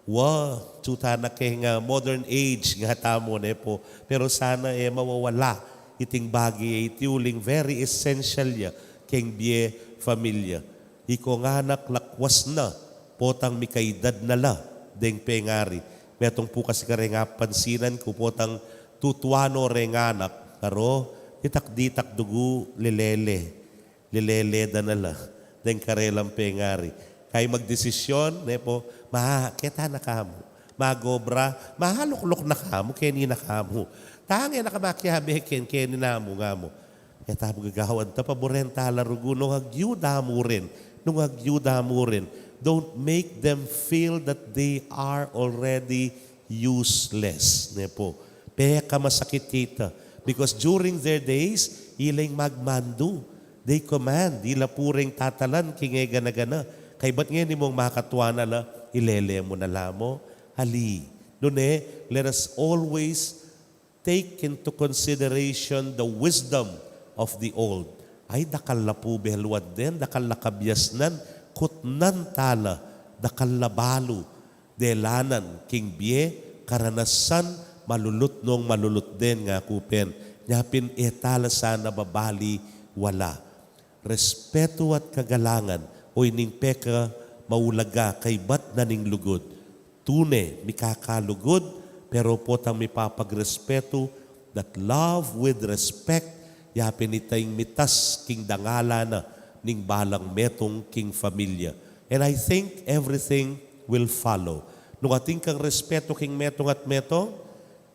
Wa, tutu na keng modern age nga tamu, ne po. Pero sana e mawawala iting bage a iti uling very essential ya keng bie familia. Ikong anak lakwas na, potang mikaedad na la deng pengari. Metung pu kasi kareng apansinan ku, potang tutuan no reng anak, karo, ditak-ditak dugu lelele. Lelele da na la deng karelang pengari. Kay magdesisyon, ne po, ma, keta na kamu. Magobra, malukluk na kamu, keni na kamu. Tange na ka makiabe ken, keni namu, ngamu. E ta mu gagawan ta, paburen ta la rugu, nung agyu da mu rin, nung agyu da mu rin. Don't make them feel that they are already useless, ne po. Pekamasakit ita. Because during their days, ila ing magmandu. They command, ila pu ring tatalan king e gana-gana. Kaybat ngeni mung makatua na la, ilele mu na la mu. Ali. Nune, let us always take into consideration the wisdom of the old. Ay, dakal la pu beluad den, dakal la kabiasnan, kutnan ta la, dakal la balu delanan king bie, karanasan, malulut nung malulut den, ngaku pen. Nya pin e ta la sana babaliwala. Respetu at kagalangan, o ining pekamaulaga kaybat na ning lugud. Tune, mikakalugud, pero potang mipapagrespetu, that love with respect, ya pin ita ing mitas king dangalan na ning balang metung king familia. And I think everything will follow. Nung atin kang respetu king metung at metung,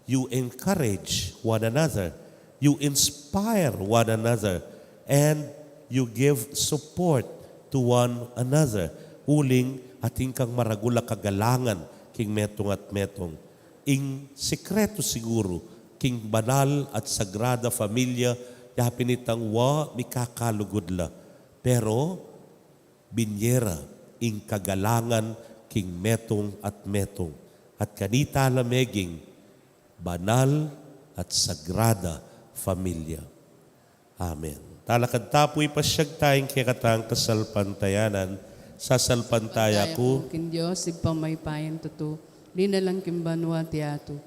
you encourage one another, you inspire one another, and you give support to one another. Uling atin kang maragul a kagalangan king metung at metung. Ing sekretu siguru king banal at sagrada familia, ya pin itang wa mikakalugud la. Pero binie ra ing kagalangan king metung at metung. At kanita la meging banal at sagrada familia. Amen. Talakad ta pu, ipasyag ta ing kekatang kasalpantayanan. Sasalpantaya ku king Dios, Ibpang mayupayang tutu, linalang king banua at yatu,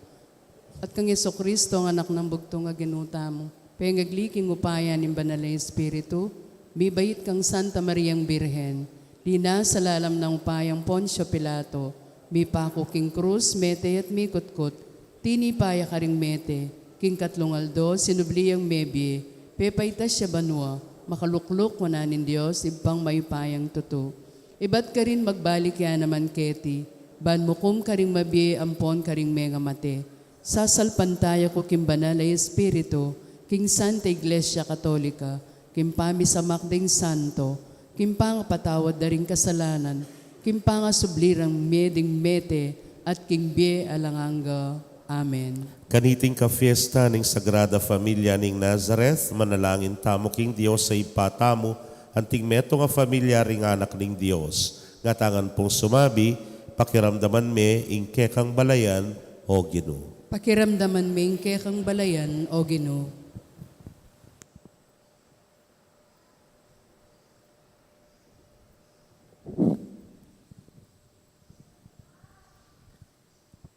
at kang Jesucristo, ang Anak nang Bugtung a Ginu tamu, pengagli king upaya ning Banal a Espiritu, mibait kang Santa Mariang Birhen, linasa lalam nang upayang Poncio Pilato, mipaku king krus, mete at mikutkut, tinipa ya karing mete, king katlung aldo sinubli yang mebie, pepaitas ya banua, makalukluk wanan ning Dios Ibpang mayupayang tutu. Ibat karin magbalik ya naman keti, ban mukum karing mabie ampon karing mengamate. Sasalpantaya ku king Banal a Espiritu, king Santa Iglesia Katolika, king pamisamak ding santo, king pangapatawad da ring kasalanan, king pangasubli rang mie ding mete, at king bie alang angga. Amen. Kaniting kafiesta ning Sagrada Familia ning Nazareth, manalangin tamu king Dios a Ibpa tamu, anting metung a familia ring anak ning Dios. Ngatangan pung sumabi, pakiramdaman me ing kekang balayan, O Ginu. Pakiramdaman me ing kekang balayan, O Ginu.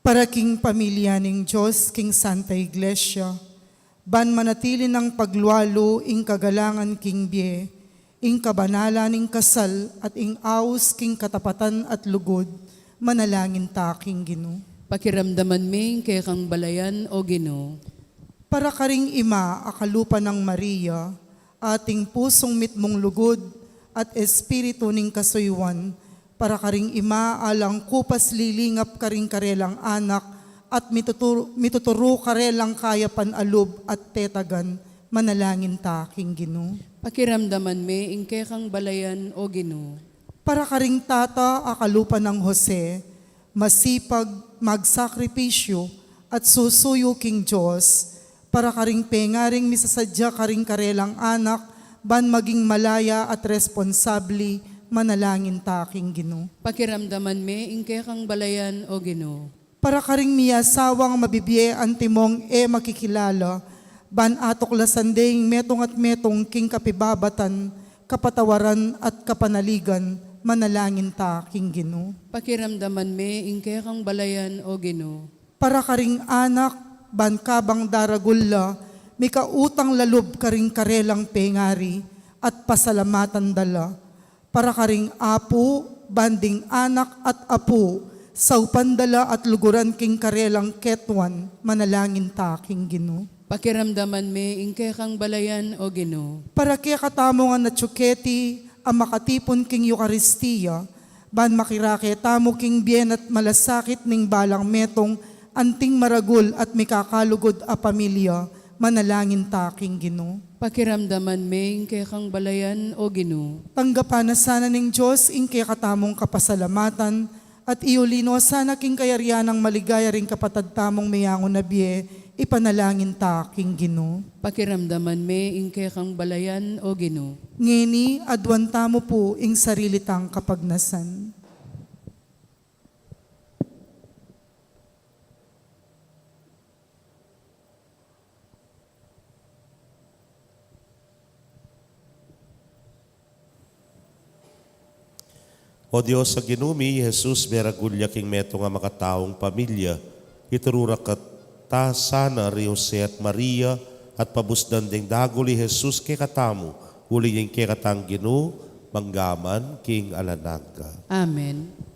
Para king pamilya ning Dios, king Santa Iglesia, ban manatili nang paglualu ing kagalangan king bie, ing kabanalan ning kasal, at ing aus king katapatan at lugud, manalangin ta king Ginu. Pakiramdaman me ing kekang balayan, O Ginu. Para karing ima a kalupa nang Maria, ating pusung mitmung lugud at espiritu ning kasuyuan, para karing ima alang kupas lilingap karing karelang anak at mituturu, mituturu karelang kayapan a lub at tetagan, manalangin ta king Ginu. Pakiramdaman me ing kekang balayan, O Ginu. Para karing tata a kalupa nang Jose, masipag magsakripisyu at susuyu king Dios, para karing pengaring misasadya karing karelang anak ban maging malaya at responsabli, manalangin ta king Ginu. Pakiramdaman me ing kekang balayan, O Ginu. Para karing miasawang mabibie antimong e makikilala, ban atuklasan de ing metung at metung king kapibabatan, kapatawaran at kapanaligan, Manalangin ta king Ginu. Pakiramdaman me ing kekang balayan, O Ginu. Para karing anak, ban kabang daragul la, mikautang la lub karing karelang pengari, at pasalamatan da la. Para karing apu, ban ding anak at apu, saupan da la at luguran king karelang ketuan, manalangin ta king Ginu. Pakiramdaman me ing kekang balayan, O Ginu. Para kekatamu ngan atyu keti a makatipun king Eukaristia, ban makirake tamu king bie at malasakit ning balang metung anting maragul at mikakalugud a pamilya, manalangin ta king Ginu. Pakiramdaman me ing kekang balayan, O Ginu. Tanggapan na sana ning Dios ing kekatamung kapasalamatan, at iuli no sana king kayarian nang maligaya ring kapatad tamung meyangu na bie, ipanalangin ta king Ginu. Pakiramdaman me ing kekang balayan, O Ginu. Ngeni, aduan tamu pu ing sarili tang kapagnasan. O Dios a Ginu mi, i Jesus meragul ya king metung a makataung pamilya, ituru ra kata sana ri Jose at Maria, at pabusdan ding dagul i Jesus kekatamu, uli ning kekatang Ginu, mangga man king alang angga. Amen.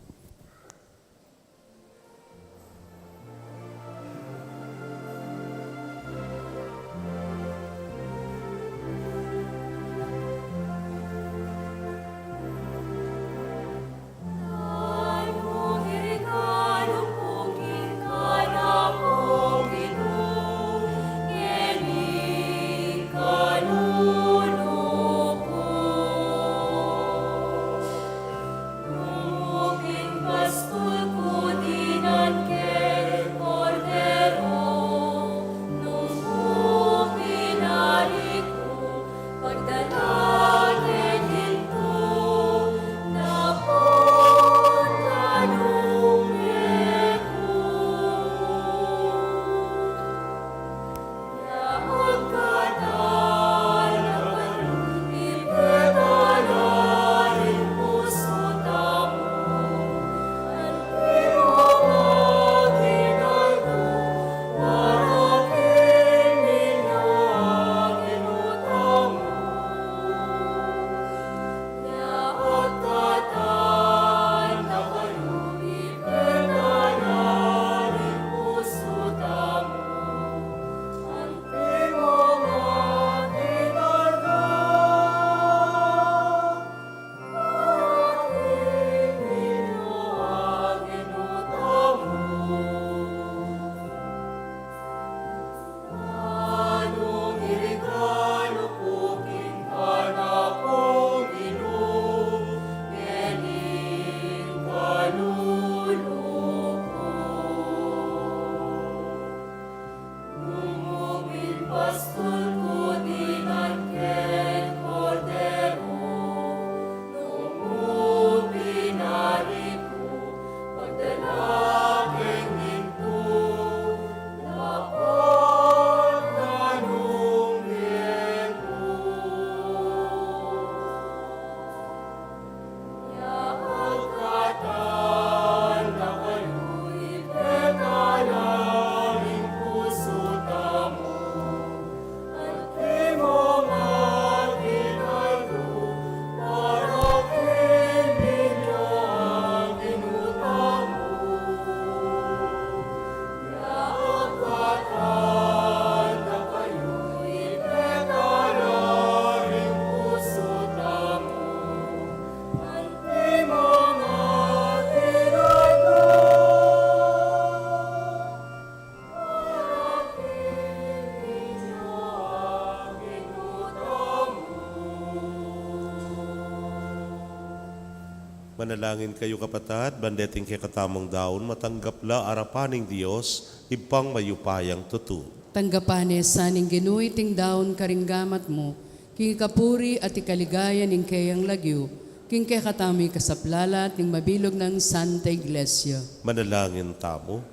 Manalangin kayu, kapatad, ban deting kekatamung daun matanggap la arapan ning Dios, Ibpang mayupayang tutu. Tanggapan ne sa ning Ginu iting daun karing gamat mu, king ikapuri at ikaligaya ning keyang lagyu, king kekatamu ikasaplalat ning mabilug nang Santa Iglesia. Manalangin tamu.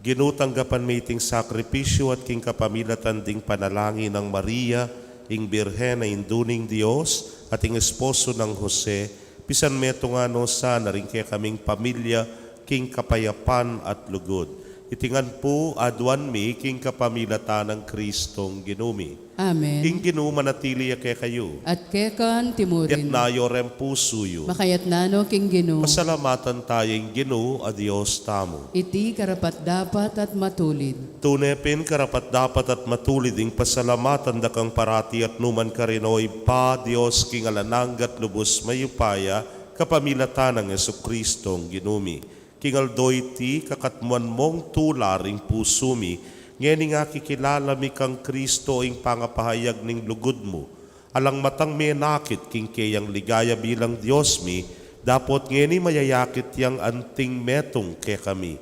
Ginu, tanggapan me iting sakripisyu at king kapamilatan ding panalangin nang Maria, ing Birhen a Indu ning Dios, at ing esposo nang Jose, Pisan metung no sana ring kekaming pamilya king kapayapan at lugud. Iti ngan pu aduan mi king kapamilatan nang Kristong Ginu mi. Amen. Ing Ginu manatili ya kekayu. At keka naman murin. Itas yu reng pusu yu. Makatas no king Ginu. Pasalamatan taya ing Ginu a Dios tamu. Iti karapat-dapat at matulid. Tune pin karapat-dapat at matulid ing pasalamatan da kang parati at nukarin man, O Ibpa, Dios king alang angga at lubus mayupaya, kapamilatan nang Jesucristong Ginu mi. King aldo iti, kakatmuan mung tula ring pusu mi, ngening akikilala mi kang Kristo ing pangapahayag ning lugud mu. Alang matang menakit king keyang ligaya bilang Dios mi, dapot ngeni mayayakit yang anting metung kekami.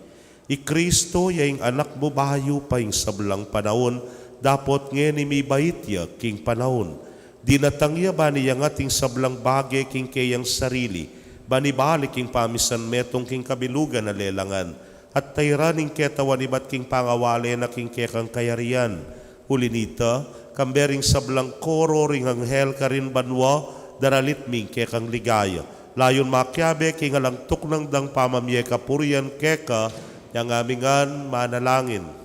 I Kristo ya ing Anak mu bayu pa ing sablang panaun, dapot ngeni mibait ya king panaun. Dinatang ya ban iyangat ing sablang bage king keyang sarili, ban ibalik ing pamisan metung king kabilugan a lelangan, at tairan ing ketawan ibat king pangawale na king kekang kayarian. Uli nita, kambe ring sablang koro ring anghel karin banua, daralit mi ing kekang ligaya. Layun makiabe king alang tuknang dang pamamie kapurian keka, yang amingan manalangin.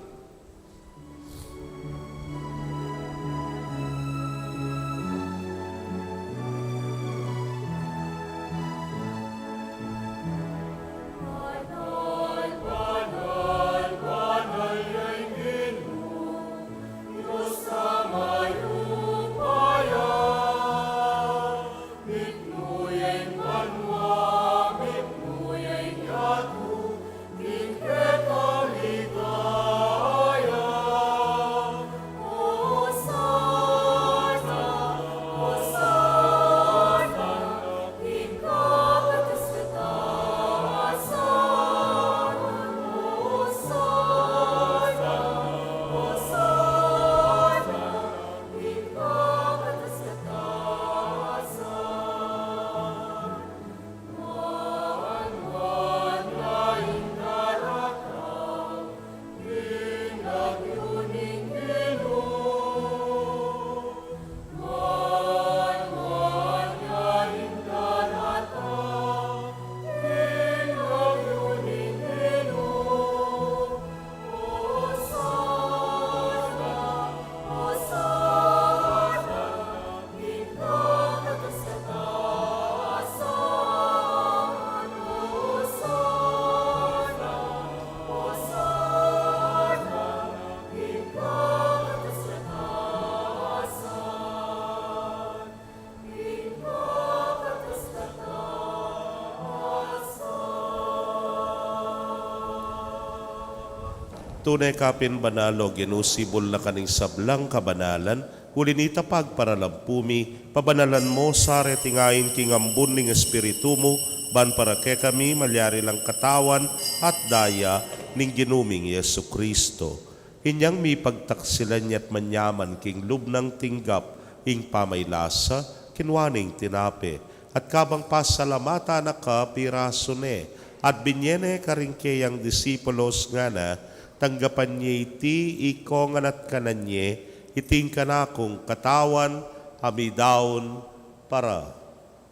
Tune ka pin banal, O Ginu, sibul na ka ning sablang kabanalan, uli nita pagparalampu mi, pabanalan mu sa reting ain king ambun ning Espiritu mu, ban para kekami malyari lang katawan at daya ning Ginu ming Jesucristo. Inyang mipagtaksilan ya at manyaman king lub nang tinggap ing pamailasa, kinua ne ing tinape, at kabang pasalamatan na ka, pirasu ne, at binye ne karing keyang disipulos ngana, tanggapan ye iti ikongan at kanan ye, iti ing kanakung katawan a midaun para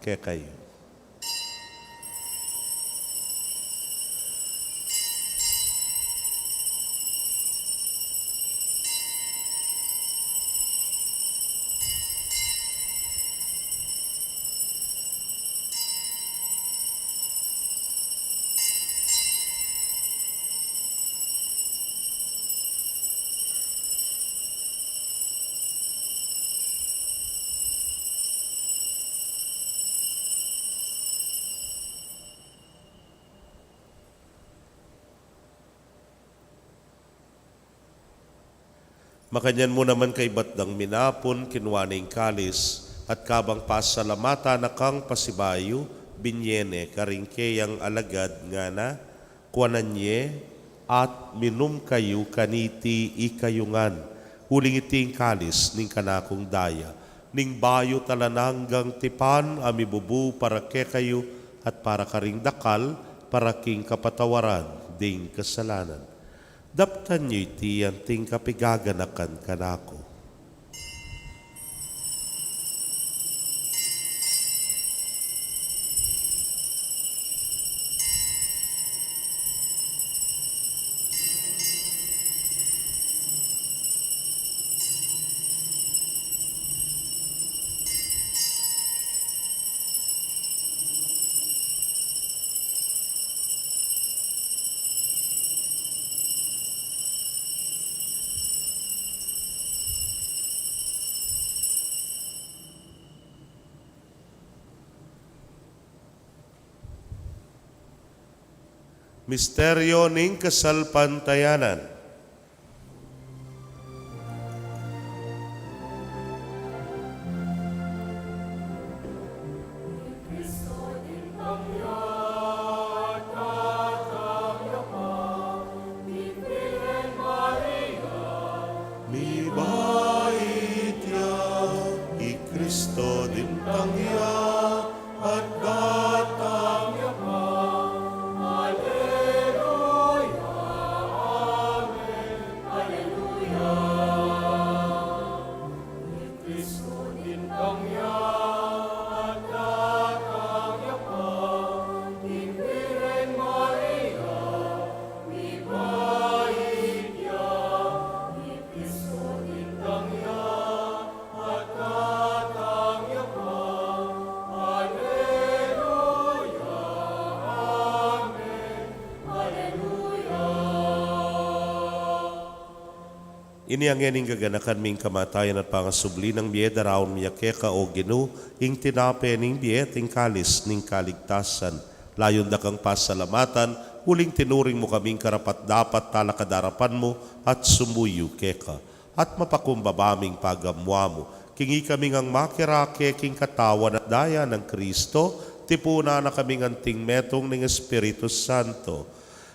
kekayu. Makanyan mu naman kaibat dang minapun, kinua ne ing kalis, at kabang pasalamatan na kang pasibayu, binye ne karing keyang alagad ngana, kuanan ye, at minum kayu kaniti ikayu ngan, uling iti ing kalis ning kanakung daya, ning bayu at alang anggang tipan a mibubu para kekayu at para karing dakal, para king kapatawaran ding kasalanan. Daptan yu iti anting kapigaganakan kanaku. Misteryo ning kasalpantayanan. Mibait ya, i Kristo dimtang ya, at datang ya pa. Aleluya, amen, aleluya. I Kristo dimtang ya, at datang ya pa. I Birhen Maria, mibait ya, i Kristo dimtang ya, at datang ya pa. Aleluya, amen, aleluya. Ini ngeni ing gaganakan mi king kamatayan at pangasubli nang mie, daraun mi ya keka, o Ginu, ing tinape ning bie at ing kalis ning kaligtasan. Layun da kang pasalamatan, uling tinuring mu kaming karapat-dapat talakad king arapan mu at sumuyu keka. At mapakumbaba ming pagamua mu king ikami ngang makirake king katawan at daya nang Kristo, tipunan na kaming anting metung ning Espiritu Santo.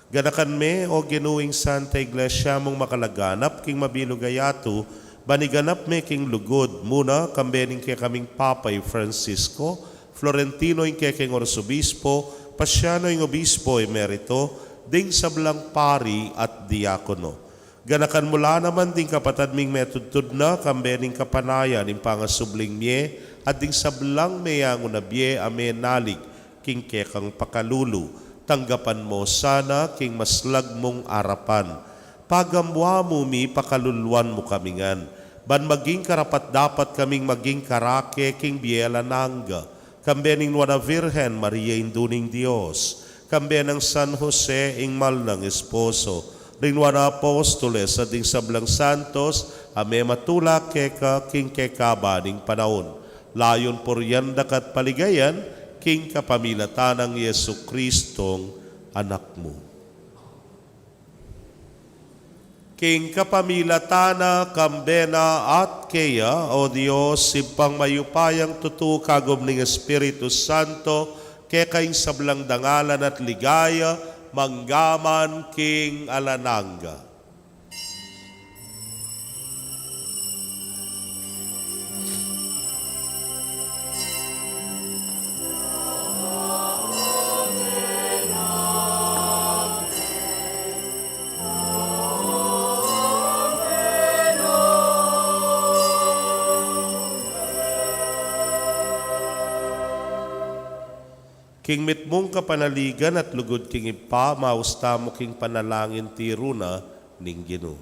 Ganakan me, o Ginu, ing Santa Iglesia mung makalaganap king mabilug a yatu, ban iganap me king lugud mu na, kambe ning kekaming Papa i Francisco, Florentino ing kekeng Arsobispo, Pasiano ing Obispo Emerito, ding sablang pari at diakono. Ganakan mu la naman ding kapatad ming metudtud na, kambe ning kapanayan ning pangasubling mie, at ding sablang meyangu na bie a menalig king kekang pakalulu. Tanggapan mu sana king maslag mung arapan. Pagamua mu mi, pakaluluan mu kami ngan, ban maging karapat-dapat kaming maging karake king bie alang angga, kambe ning Nuan a Virgen Maria, Indu ning Dios, kambe nang San Jose, ing mal nang esposo, ring Nuan a Apostoles, at ding sablang santos a mematula keka king kekaba ning panaun. Layun purian da ka at paligayan king kapamilatan nang Jesucristong Anak mu. King kapamilatan na, kambe na, at keya, o Dios, Ibpang mayupayang tutu, kagum ning Espiritu Santo, keka ing sablang dangalan at ligaya, mangga man king alang angga. King mitmung kapanaligan at lugud king Ibpa, maus tamu king panalangin tiru na ning Ginu.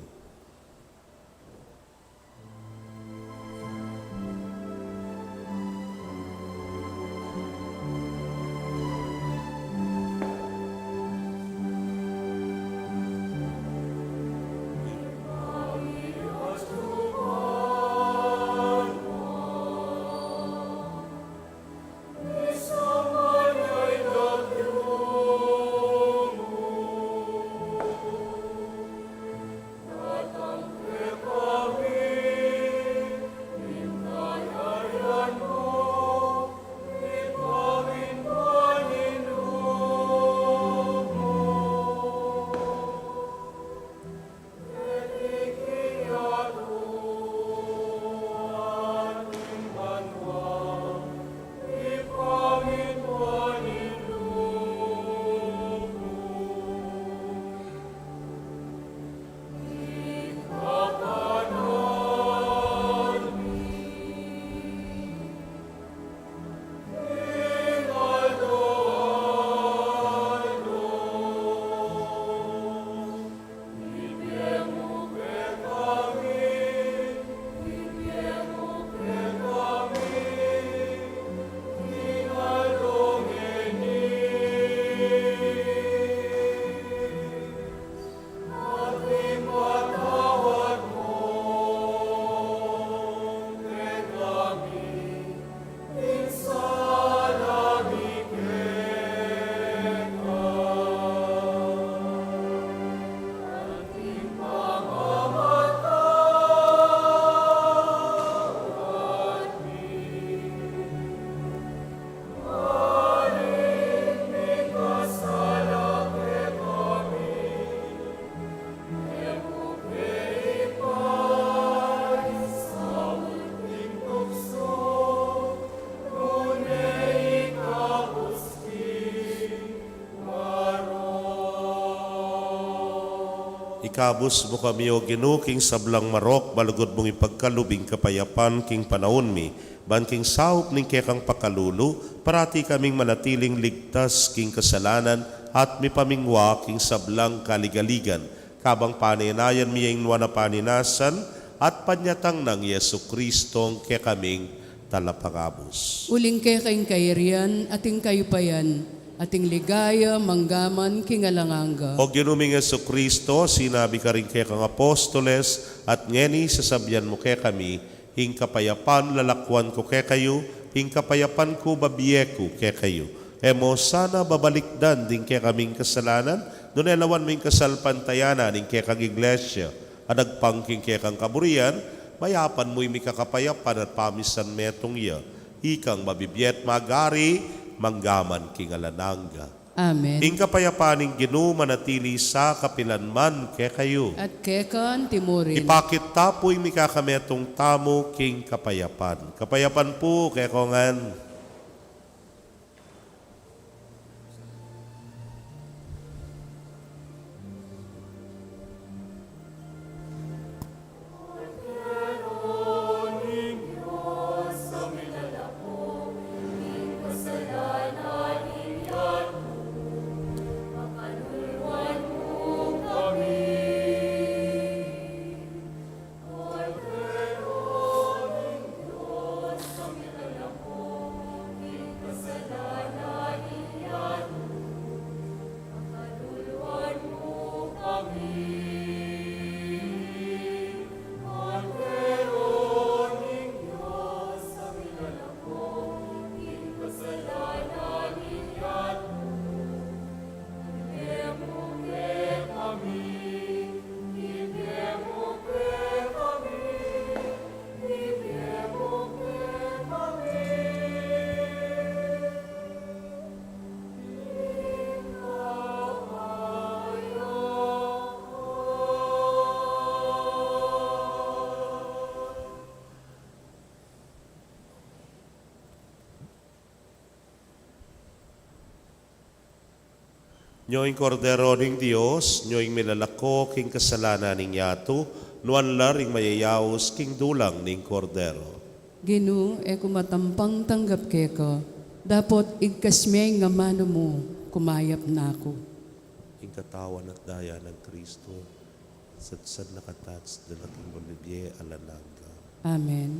Ikabus mu kami, O Ginu, king sablang marok, malugud mung ipagkalub ing kapayapan king panaun mi, ban king saup ning kekang pakalulu, parati kaming manatiling ligtas king kasalanan at mipamingwa king sablang kaligaligan. Kabang panenayan mi ing nuan a paninasan at panyatang nang Jesu Kristong kekaming Talapangabus. Uling keka ing kayarian, at ing kayupayan, at ing ligaya, manggaman king alang angga. O Ginu ming Jesu Kristo, sinabi karing kekang apostoles, at ngeni sasabian mu kekami, ing kapayapan lalakuan ku kekayu, ing kapayapan ku babie ku kekayu. E mu sana babalikdan ding kekaming kasalanan, nune lawan mu ing kasalpantayanan ning kekang iglesia, a nagpang king kekang kaburian, mayapan mu ing mikakapayapan at pamisan metung ya, ikang mabibie at magari, manggaman king alang angga. Amen. Ing kapayapan ning Ginu manatili sa kapilan man kekayu. At keka anti murin. Ipakit ta pu ing mikakametung tamu king kapayapan. Kapayapan pu kekongan. Nyo ing Kordero ning Dios, nyo ing milalako king kasalanan ning yatu, nuan la ring mayayaus king dulang ning Kordero. Ginu, e ku matampang tanggap keka, dapot igkas me ing amanu mu, kumayap na ku. Ing katawan at daya nang Kristo, sadsad na kata't dala king bibie alang angga. Amen.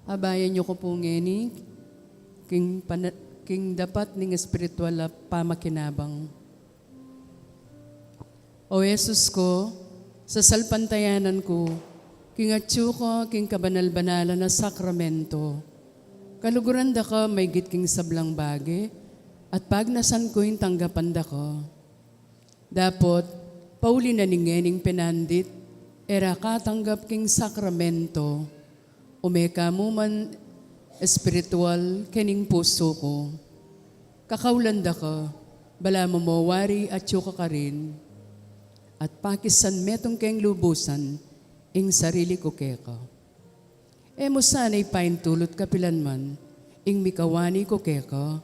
Abayan yu ku pu ngeni king pana-, king dapat ning espiritual a pamakinabang. O Jesus ku, sasalpantayanan ku king atyu ka king kabanal-banalan a sakramento. Kaluguran da ka maygit king sablang bage, at pagnasan ku ing tanggapan da ka. Dapot, pauli na ning ngening pinandit, e ra ka tanggap king sakramento, ume ka mu man espiritual kening pusu ku. Kakaulan da ka, balamu mo wari atyu ka karin, at pakisan metung keng lubusan ing sarili ku keka. E mu sana ipaintulut kapilan man ing mikawani ku keka.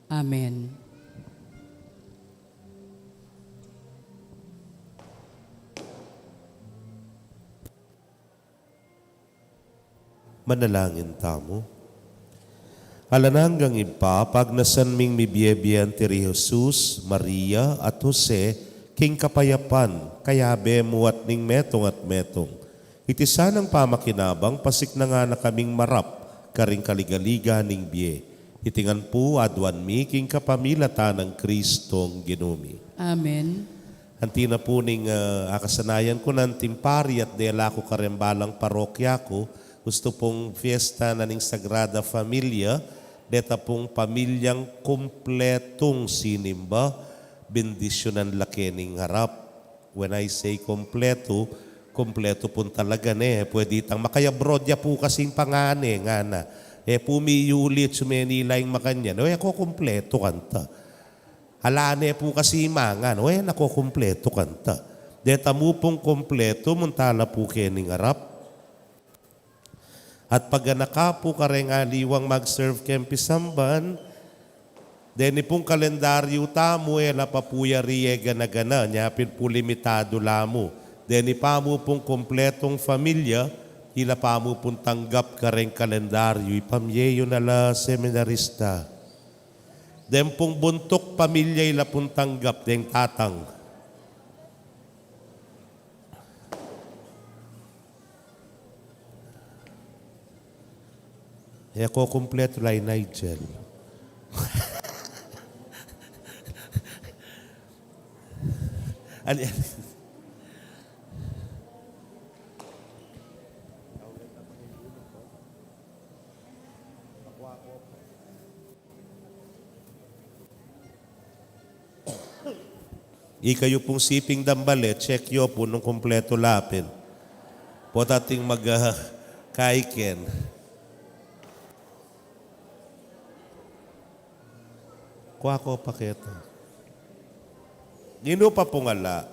Amen. Manalangin tamu. Alang anggang Ibpa, pagnasan ming mibie-bie anti ri Jesus, Maria, at Jose, king kapayapan, kayabe mu at ning metung at metung. Iti sanang pamakinabang, pasiknangan na kaming marap karing kaligaligan ning bie. Iti ngan pu aduan mi king kapamilatan nang Kristong Ginu mi. Amen. Anti na pu ning, ah, akasanayan ku na anting pari at dela ku kareng balang parokya ku, gustu pung fiesta na ning Sagrada Familia, deta pung pamilyang kumpletung sinimba, bendisyunan la kening harap. When I say kumpletu, kumpletu pun talaga ne. Pwede itang makayabroad ya pu kasing pangane, ngana. E pu miyuli at sumenila ing makanyan. O, e ko kumpletu kanta. Ala ne pu kasi mangan. O, e na ko kumpletu kanta. Deta mu pung kumpletu, munta la pu kening harap. At pag-anak ka pu kareng aliwang mag-serve keng pisamban, deni pung kalendaryu tamu, e la pa pu ya ri e gana-gana, nya pin pu limitadu la mu. Deni pa mu pung kumpletung familia, ila pa mu pung tanggap kareng kalendaryu, ipamye yu na la seminarista. Den pung buntuk pamilya, ila pung tanggap, deng tatang. E ko kumpletu la i Nigel. Ani, ani? Ikayu pung siping dambale, check yu pu nung kumpletu la pin. Pota ating mag, ah, kaiken. Kua ko pa keta. Ninu pa pung ala?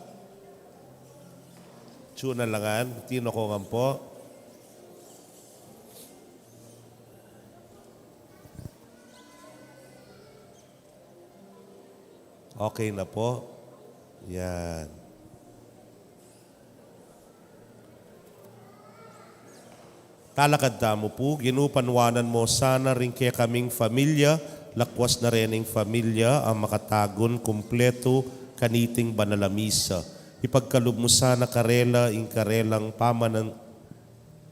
Tsu na la ngan, tino ko ngan pu. Okay na pu. Yan. Talakad tamu pu. Ginu, panuanan mu sana ring kekaming familia, lakwas na rening familia a makatagun kumpletu kaniting banal a misa. Ipagkalub mu sana karela ing karelang pamanan-,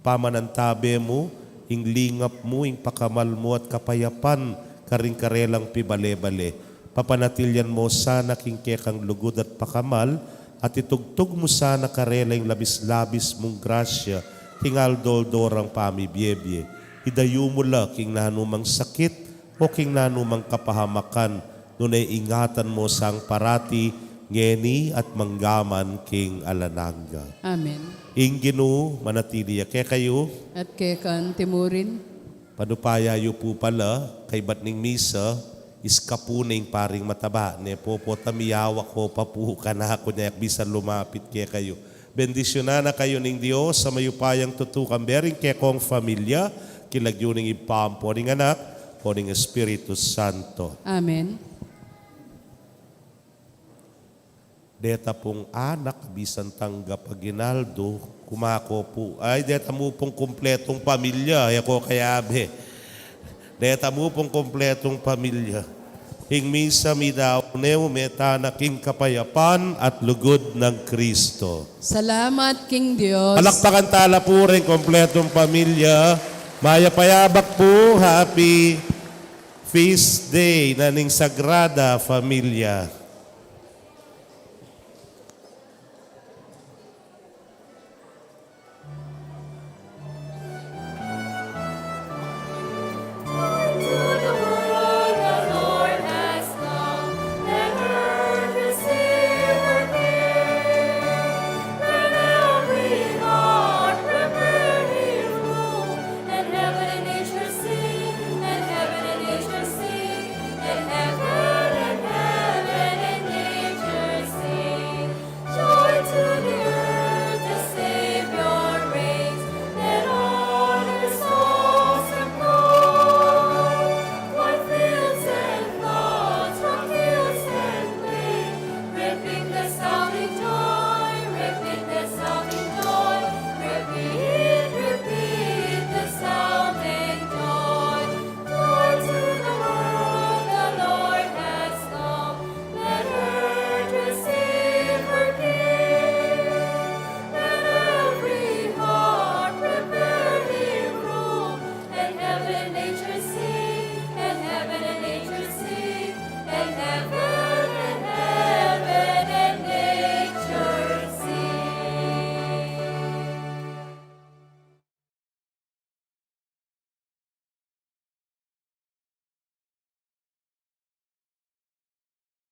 pamanantabe mu, ing lingap mu, ing pakamal mu at kapayapan karing karelang pibale-bale. Papanatilyan mu sana king kekang lugud at pakamal, at itugtug mu sana karela ing labis-labis mung grasya king aldo-aldo rang pamibie-bie. Idayu mu la king nanumang sakit o king nanumang kapahamakan, nune ingatan mu sang parati, ngeni at manggaman king alang angga. Amen. Ing Ginu manatili ya kekayu. At keka mu rin. Panupaya yu pu pala, kaybat ning misa, iskapu ne ing paring mataba, ne pu, pota miyawak ko pa pu kanaku, nya e ku bisan lumapit kekayu. Bendisyunan na kayu ning Dios a mayupayang tutu, kambe ring kekong familia, king lagyu ning Ibpa, ampo ning Anak, ampo ning Espiritu Santo. Amen. Deta pung anak, bisan tanggap aginaldo, kumaku pu. Ay, deta mu pung kumpletung pamilya, e ko kayabe. Deta mu pung kumpletung pamilya. Ing misa midaun ne, ume tana king kapayapan at lugud nang Kristo. Salamat king Dios. Palakpakan tala pu ring kumpletung pamilya. Mayap a yabak pu, happy feast day na ning Sagrada Familia.